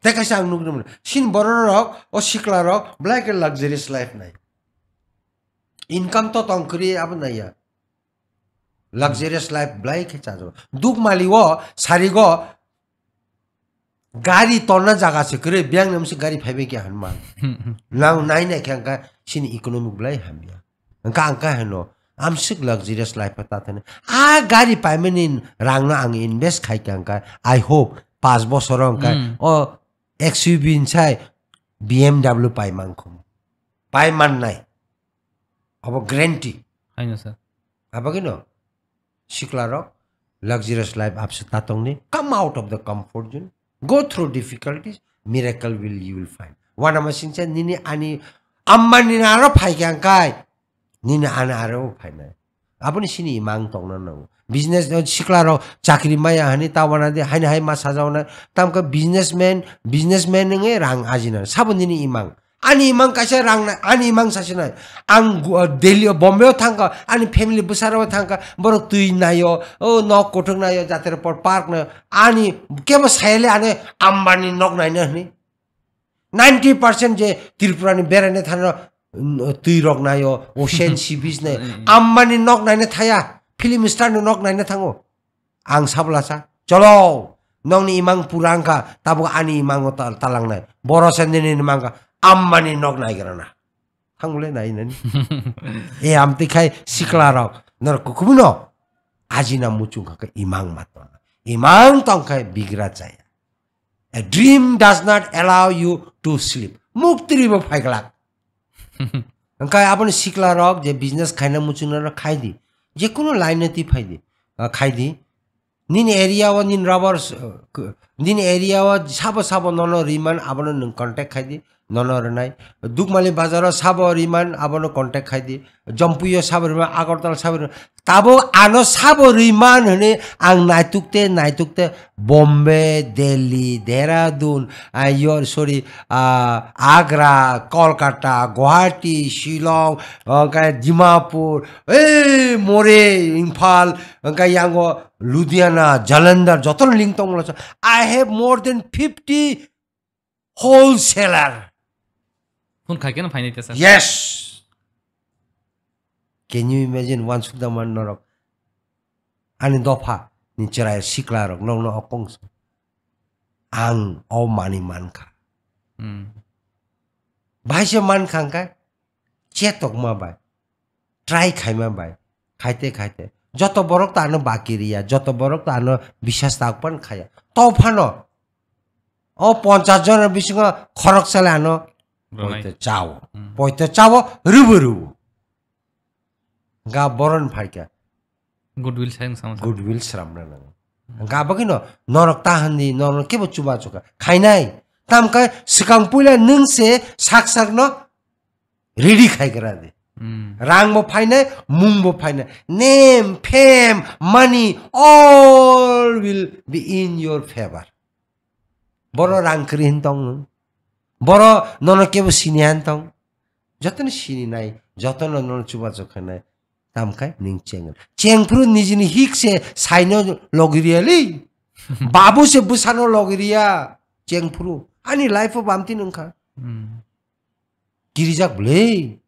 te kaisa ang nukno mano. Sin borok rok, o sikla rok, belai khe luxurious life nai. Income to tong kwrwi abo naiya. Luxurious life belai khe chajago. Dukmali o sarigo gari tonna jaga se kwrwi, biyang namsi gari phaibai khe hanma. Nang nai nai khe angkha sini economic belai hamya. Angkha angkha heno, amsik luxurious life ta thani. A gari paimani rang no ang invest khai khe angkha. I hope, pas bosoro angkha. Hmm. O X U V insai B M W pai mankho. Pai mannai. Abo guarantee. Haino sir. Abagino sikla rok luxurious life abse tatongni, come out of the comfort zone, go through difficulties, miracle will you will find. Wana masingcha nini ani ammani naro phai khe angkai, nini ani aro phainai. Aboni sini imang tongna nango. Business, eh, sikla rok chakri maya hani tawana di, haini hai ma sajaona. Tamkhe businessman, businessman wngwi rang ajina. Sabo nini imang. Ani imang kaisa rang na, ani imang sasinai. Ang gu-, Delhi o, Bombay o thangkha, ani family bwsarok thangkha, borok twi naio, o nok kothok naio, jatera por park naio. Ani kebo sayale ani Ambani nok naina hini. Ninety percent je Tripura ni beraina thangno, mm, twi rok naio, ocean sea beach nai. Mm. Ambani nok naina thaya, film star ni nok naina thango. Ang sablasa, cholo, nokni imang pura wngkha, tabuk ani imango ta-, talangnai. Boro se nini imang kha, Ambani nok naigrana. Thangule nai nani. E amtwi khai sikla rok, norok kukubuno ajina muchung kha khe imang matona. Imang tong khai bigra chaya. A dream does not allow you to sleep. Muktri bo phaiglak. Hwnkhe aboni sikla rok je business khaina muchungna rok khai di. Je kunu line no twi phai di. Ah, khai di. Nini area o nini rubber s-, k-, nini area o sabo sabo nono riman abono nwng contact khai di. Nono rwnai. Dukmali bazar o sabo riman abono contact khai di. Jompuio sabo riman, Agartala sabo riman. Tabuk ano sabo riman hwnwi ang naitukte, naitukte Bombay, Delhi, Dehradun, ah, yo, sorry, ah, Agra, Kolkata, Guwahati, Shillong, hwnkhe Dimapur, ei, Moreh, Imphal, hwnkhe yango Ludhiana, Jalandhar, jotono link tongmano. I have more than fifty wholesaler. Phone khai khe no phainai ta, sir? Yes. Can you imagine, wansuk da man norok? Ani dopha ni chwrai sikla rok nokno okong se. Ang o mani mankha. Hmm. Bai se mankha hwnkhe chetokma bai. Try khaima bai, khaite khaite. Joto borok to ano baki riya, joto borok to ano biswas ta okpan khaya. To phano o ponchas jona bisingo khorok sale ano Rwnai. Poito chao. Hmm. Poito chao, rwbo rwbo. Ga boron phaikha. Goodwill sayang sama sama. Goodwill sramna nango. Ga bagino norok ta handi, norok kebo chuba chuka. Khainai. Tamkhe swkang puila nwng se sak sakno ready khai gra di. Hmm. Rang bo phainai, mung bo phainai. Name, fame, money, all will be in your favor. Boro rang kwrwi hin tong nwng. Boro nono kebo sini han tong. Jotono sini nai, jotono nono chuba chukha nai. Tamkhe nwng cheng. Cheng phuru nijini hik se saino logi riya li. Babu se bwsano logi riya. Cheng phuru. Ani life o bamti nwng kha. Hmm. Kirijak bwle.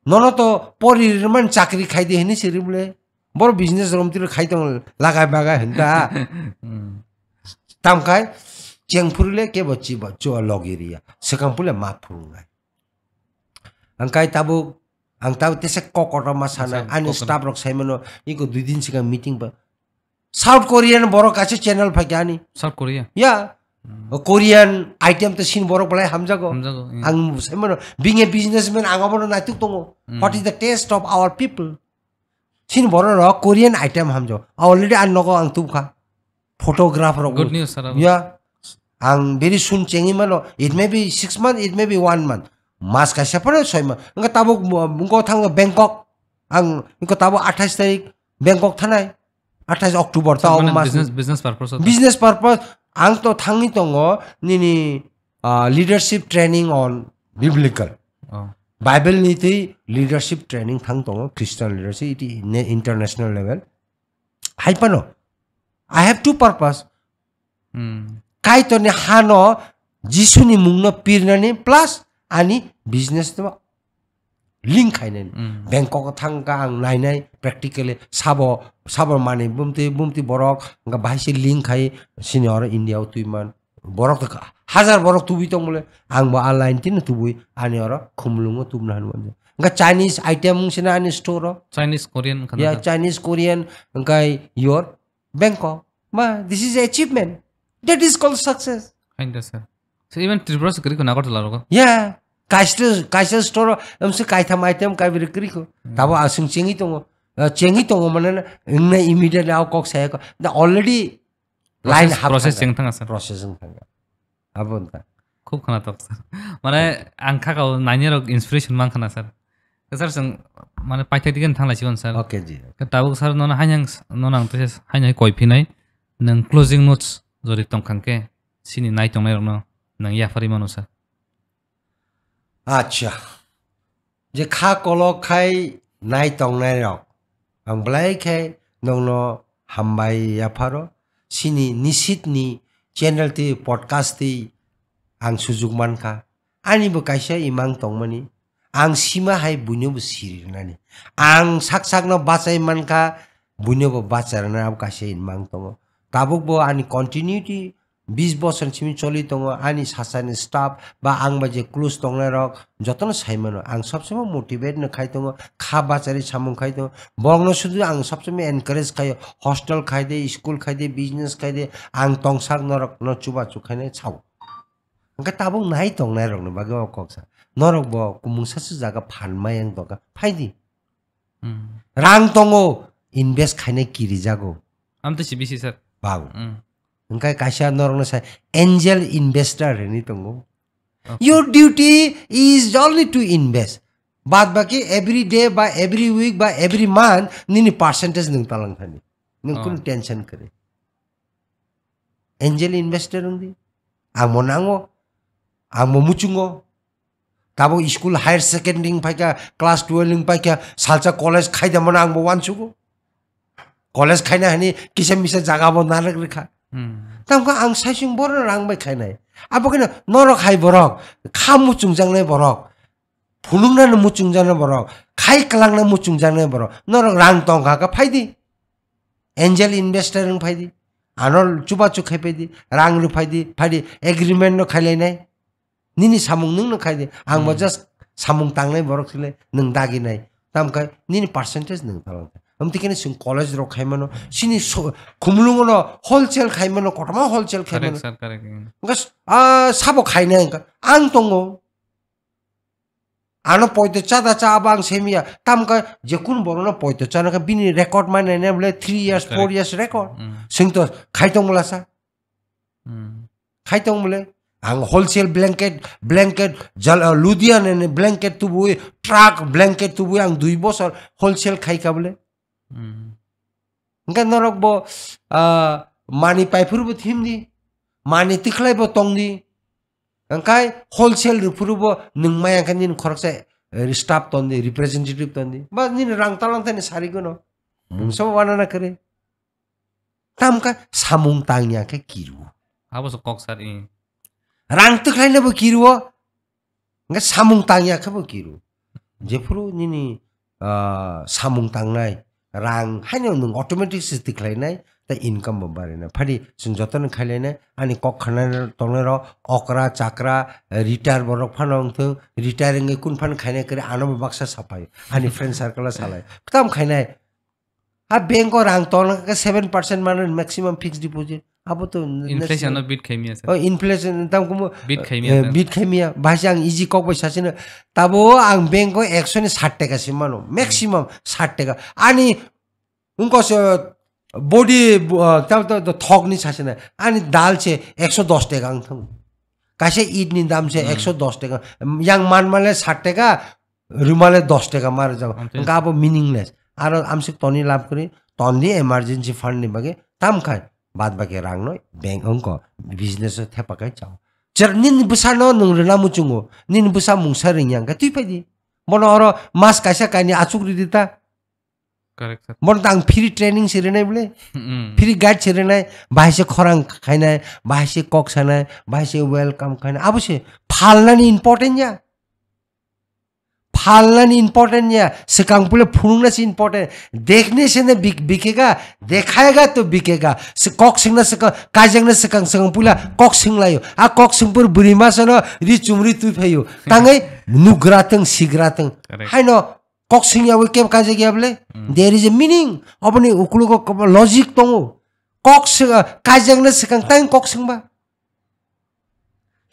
Nono to pori rwmani chakri khai di hini siri bwle. Boro business romtiro khai tong lagai bagai hinta. Hmm. Tamkhai Cheng phuru le kebo chiba, chuba logi riya. Swkang phuru le ma phurungnai. Ang kai tabuk, ang tabuk tesa kok kotor ma sanai. Acha, ani kok kotor. Staff rok sai mano, iko dui din sikang meeting ba. South Korean borok kaisa channel phaikha ani. South Korea? Ya. Hmm. O Korean item to sin borok belai hamjago. Hamjago, iya. Ang sai mano, being a businessman, ang abono naituk tongo. Hmm. What is the taste of our people? Sin borok rok Korean item hamjago. Already ang nogo ang tubkha. Photograph rok. Good news, sir. Ya. Ang very soon chengwi mano. It may be six months, it may be one month. Mas kaisa phano soi month. Engka tabuk mo-, engko thango Bangkok. Ang engko tabuk athais tarik Bangkok thanai. Athais October ta. Mane omo mas business, business purpose o. Business purpose. Ang to thangwi tongo nini, ah, leadership training on biblical. Oh. Bible ni twi leadership training thang tongo, Christian leadership, it is ne-, international level. Hai phano, I have two purpose. Hmm. Kaitorni hano Jisuni mungno pirnani plus ani business no link khainani. Hmm. Bangkok o thangkha ang nainai practically sabo, sabo manwi bumtwi, bumtwi borok wngkha bahai se link khai sini oro India o twiman. Borok to kha-, hazar borok tubui tong bole, ang bo a line tino tubui, ani oro khumulungo tubna hwnwi manya. Wngkha Chinese item wng sina ani store o. Chinese, Korean wngkha na? Ya, Chinese, Korean, wngkha your Bangkok. Ma, this is achievement. That is called success. Hain da, sir. So, even Tripura se kwrwi kho, Agartala rogo? Ya, kaisa, kaisa store o, wng se kaitham item kaibri kwrwi kho. Hmm. Tabo aswng chengwi tongo. Ah, chengwi tongo mane na, wng na immediately ao kok saya kho. Na already line process, hap process thangkha. Cheng thangkha, sir. Process wng thangkha. Abo wngkha. Khub khwnatok, sir. Mane, ang kha kao nainai rok inspiration man khana, sir. Sir, chwng, mane, paithak digi thang lai sikon, sir. Okay, ji. Tabuk, sir, nono haino ang, nono ang teisa haino koi phinai. Nwng closing notes jori tong kha khe, sini nai tongnai rokno nwng yapharwi mano, sir. Acha. Je kha kolok khai nai tongnai rok, ang belai khe nongno hambai yapharo. Sini Nishit ni channel twi podcast twi ang sujuk mankha. Ani bo kaisa imang tongmani. Ang sima hai buino bo sirirnani. Ang sak sakno bachai mankha, buino bo bacharnani abo kaisa imang tongo. Tabuk bo ani continuity bis bosor simi choli tongo, ani sasani staff ba ang bai je close tongnai rok jotono sai mano. Ang sob somoi motivate no khai tongo, kha bachari samung khai tongo. Borokno sudu ang sob somoi encourage khaio, hostel khai de, school khai de, business khai de, ang tongsak norok no chubachu khainai sao. Hwnkhe tabuk nai tongnai rokni bagwi o kok sa. Norok bo kumung sasu jaga phan mayang tongkha, phai di. Hmm. Rang tongo, invest khainai kirijago. Amtwi si bisi, sir. Bang. Hmm. Hwnkhe kaisa norokno sai angel investor hinwi tongo. Okay. Your duty is only to invest. Bad baki every day ba every week ba every month nini percentage nwng talang thani. Nwng kunu tension kwrwi. Angel investor wng di. Ang bo nango. Ang bo muchungo. Tabuk school higher secondary wng paikha, class twelve wng paikha, salsa college khaidamano ang bo uansugo. College khaina hani kisa misa jaga bo narwk rwkha. Hmm. Tamkha ang saisung borno rang bai khainai. Abo kheno norok hai borok, kha muchungjaknai borok, phunuknani muchungjaknai borok, khai kwlangna muchungjaknai borok, norok rang tongkha khe phai di. Angel investor wng phai di. Ano chubachu khai phai di, rang rw phai di, phai di, agreement no khailainai. Nini samung nwng no khai di. Ang bo just samung tangnai borok sile nwng dagi nai. Tamkhe nini percentage nwng talang. Amtwi khe chwng college rok khai mano. Sini so-, khumulungo no wholesale khai mano, kotorma wholesale khai mano. Correct, sir, correct. Hwnkhe s-, ah, sabo khainai hwnkhe ang tongo. Ano poito cha da cha abo ang semiya. Tamkhe jekunu borokno poito chana khe bini record mane ne bole three years, correct, four years record. Mm. Swng to khai tong bwla sa. Hmm. Khai tong bole. Ang wholesale blanket, blanket, jal-, uh, Ludhiana ni blanket tubui, truck blanket tubui ang dui bosor wholesale khai ka bole. Hmm. Hwnkhe norok bo, uh, mani pai phuru bo thim di, mani tikhlai bo tong di. Hwnkhe wholesale rw phuru bo nwng maya khe nini khoroksa, eh, staff ton di, representative ton di. Ba nini rang talang thani sari gono. Hmm. Mungsa bo wanana kwrwi. Tamkha samung tangya khe kiru. Abo se kok sar, i. Rang twkhlaina bo kiru. Nga samung tangya khe bo kiru. Jephuru nini, ah, samung tangnai, rang haino nwng automatic se tikhlainai, tei income bo barinai. Phadi chwng jotono khailainai, ani kok khana tongnai rok okra, chakra, retire borok phano wngthung, retire wngwi kun phano khainai kwrwi ano bo baksa saphai. Ani friend circle o salai. Tam khainai. A bank o rang tongna khe seven percent mano maximum fixed deposit. Abo to n-, Inflation next no beat khaimiya sir. Oh, inflation tam kumo, Beat khaimiya eh, sir. Beat khaimiya. Bahai se ang easy kok bai sasino. Tabo ang bank o ekso ni sat taka se mano. Maximum sat taka. Ani wngko se body, uh, tam to, to thok ni sasino. Ani dal se ekso dos taka ang thang. Kaisa it ni dam se Hmm. ekso dos taka. Yang man male sat taka. Rwmale dos taka ma rwjak. Amtwi Hwnkhe abo meaningless. Aro amswk toni lab kwrwi, toni emergency fund ni bagwi tam khai. Bad baki rang no bank wngko, business o thepa khai chao. Cher nini bwsa no nwng rwna muchungo, nini bwsa mungsa ringya hwnkhe twi phai di. Bono oro mas kaisa kainwi achuk ridi ta. Correct, sir. Bono tang free training se rwnai bole. Mm. Free guide se rwnai, bahai se khorang khainai, bahai se kok sanai, bahai se welcome khainai. Abo se phalnani important ya. Phalnani important ya, swkang pule phunukna se important. Dekhne se ne bik-, bikega, dekhayega to bikega. Se kok singna swkang, kaijakna swkang, swkang pula kok singlaio. A kok singpur bwrwi masa no ri chumri twi phaio. Tangwi nugra tong, sigra tong. Correct. Haino kok singya wi keb kaijak ya bole? Hmm. There is a meaning. Oboni ukulugo kobo logic tongo. Kok sing-, kaijakna swkang tang kok singba.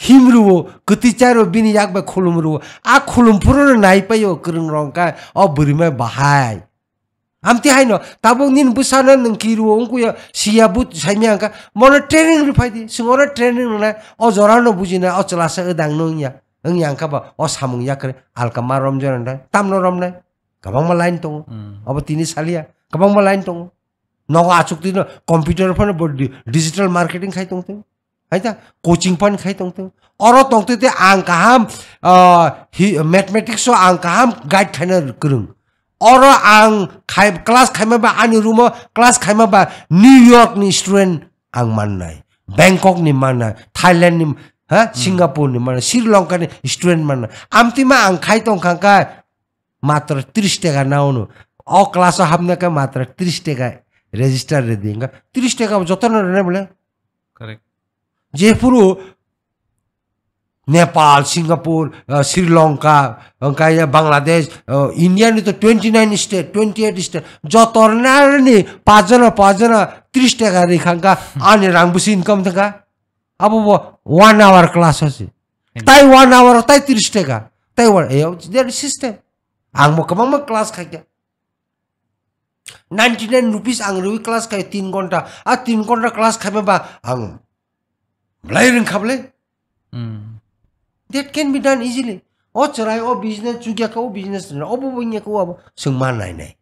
Him rwo, kwtwi chai rwo, bini yak bai khulum rwo. A khulum phuru no nai paio kwrwng rong kha, o bwrwi mai bahai. Amtwi haino, tabuk nini bwsano nwng ki rwo wngkhuya, siya but saimya hwnkha, mono training rw phai di, swng oro training rwnai, o jora no bujinai, o chwla sa wdang no wngya, wngya hwnkha ba, o samung yakrwi, alka ma romjana nai, tamno romnai, kwbangma line tongo, Hmm. obo tini saliya, kwbangma line tongo. Nogo achuk twi no computer phano bo di-, digital marketing khai tong tong. Hai ta, coaching pan khai tong tong. Oro tong twi te ang kaham, ah, hi-, mathematics o ang kaham guide khaina kwrwng. Oro ang khai, class khaima ba ani room o class khaima ba New York ni student ang mannai. Bangkok ni mannai, Thailand ni, ha, Hmm. Singapore ni mannai, Sri Lanka ni student mannai. Amtwi ma ang khai tong kha kha matro tris taka na ono. O class o hapna khe matro tris taka register rwdi. Hwnkha tris taka bo jotono rwnai bole. Correct. Jephuru Nepal, Singapore, uh, Sri Lanka, wngkha ya Bangladesh, uh, India ni to twenty nine state, twenty eight state, joto rwnani pajana, pajana tris taka rikha hwnkha, ani rang bwswi income thangkha. Abo bo one hour class o se. Hmm. Tai one hour o tai tris taka. Tai one, eh, there is system. Ang bo kwbangma class khaikha. Ninety nine rupees ang rwi class khai tin ghonta. A tin ghonta class khaima ba ang belai rwngkha bole. Hmm. That can be done easily. O chwrai o business chukya kha o business rwna. Obo bo wngya kha o abo. Chwng ma nai nai.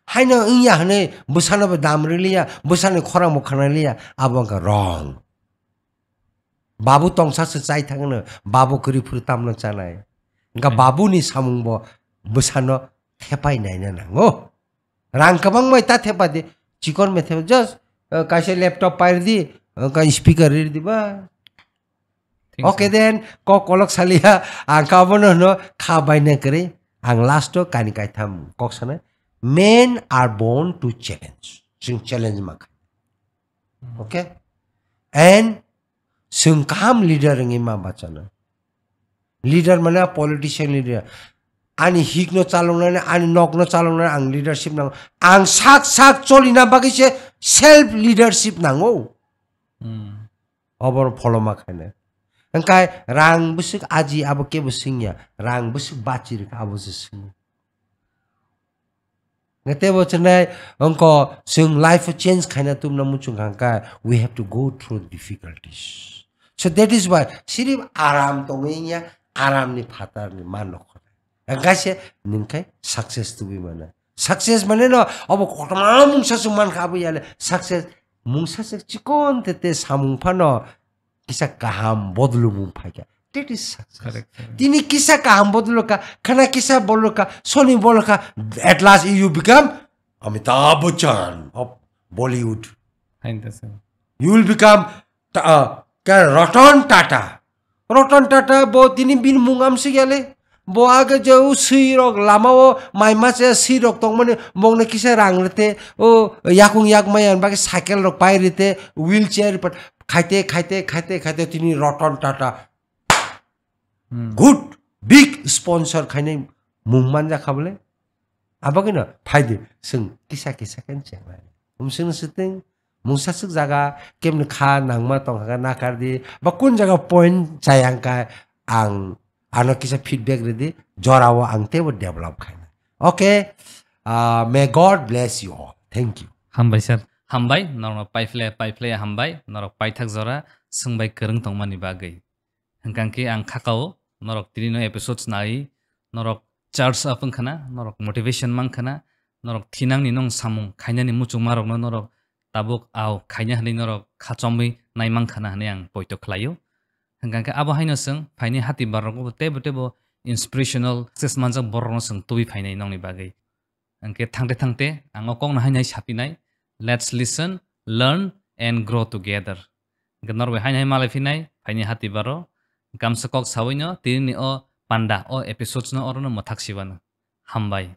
Haino wngya hwnwi bwsano bo dam rwliya, bwsani khorang bo khna liya. Abo wngkha wrong. Babu tongsa se chai thangno, babu kwrwi phuru tamno chanai. Wngkha Hmm. babuni samung bo bwsano thepai naina nango. Rang kwbang bai ta thepa di, chikon me thepa, just, uh, kaisa laptop pair di, uh, ka speaker rir di ba. Thanks, Okay sir. Then, kok kolok saliya, ang ka abono hwno kha baina kwrwi, ang last o kani kaitham kok sana. Men are born to challenge. Chwng challenge ma kha. Hmm. Okay? And chwng kaham leader wngwi ma bachana. Leader mane politician leader. Ani hik no chaloknani, ani nok no chaloknani ang leadership nango. Ang sak sak cholina bagwi se self leadership nango. Hmm. Obo follow ma khainai. Hwnkhe rang bwswk aji abo kebo swngya. Rang bwswk bachi rwkha abo se swngya. Nge tebo chenai wngkha chwng life o change khaina tumna muchung kha hwnkhe we have to go through difficulties. So that is why sirip aram tongwi ya aram ni phatar ni man rok khonai. Hwnkhe se nwng khe success tubui mano. Success mane no obo kotorma mungsa se man kha abo yale success mungsa se chikon te te samung phano kisa kaham bodolomung phaikha. That is success. Correct, correct. Tini kisa kaham bodolokha, khana kisa bolokha, soni bolokha, at last you become Amitabh Bachchan of Bollywood. Hain ta sir. You will become ta-, uh, ka-, Ratan Tata. Ratan Tata bo tini bini mung amsi yale. Bo age je o swi rok lama o mai ma se swi rok tongmani bongno kisa rang rite o yakung yak maya bagwi cycle rok pai rite wheelchair pat khaite khaite khaite khaite tini Ratan Tata Hmm. Good big sponsor khainai mung manja kha bole. Abagino phaidi sung kisa kisa khe chenglai. Umsung siteng mungsa suk jaga kemni kha nangma tong kha nakar di ba kun jaga point chayang ka ang ano kisa feedback ridi jorao ang tebo develop khaina. Okay, uh, may God bless you all. Thank you. Hambai sir. Hambai, norok paifle paifle hambai, norok paithak jora sungbai kwrwng tongmani bagwi. Hwnkhe ang khakao, norok tini no episodes nai, norok charge up wngkhana, norok motivation mankha na, norok thinangni nong samung khainani muchungmarokno norok tabuk au khaina hwnwi norok khachomwi nai mankha na hwnwi ang poito khlaio. Hwnkhe abo haino chwng phaini hati barrokbo teibo teibo inspirational success manjak borokno chwng tubui phainai nongni bagwi. Hwnkhe thangte thangte ang o kokno haino hai sapinai, "Let's listen, learn and grow together." Hwnkhe norok bai haino hai malai phinai phaini hati baro. Kamsa kok sawino tinini o panda o episodes no orono mwthak sibano. Hambai.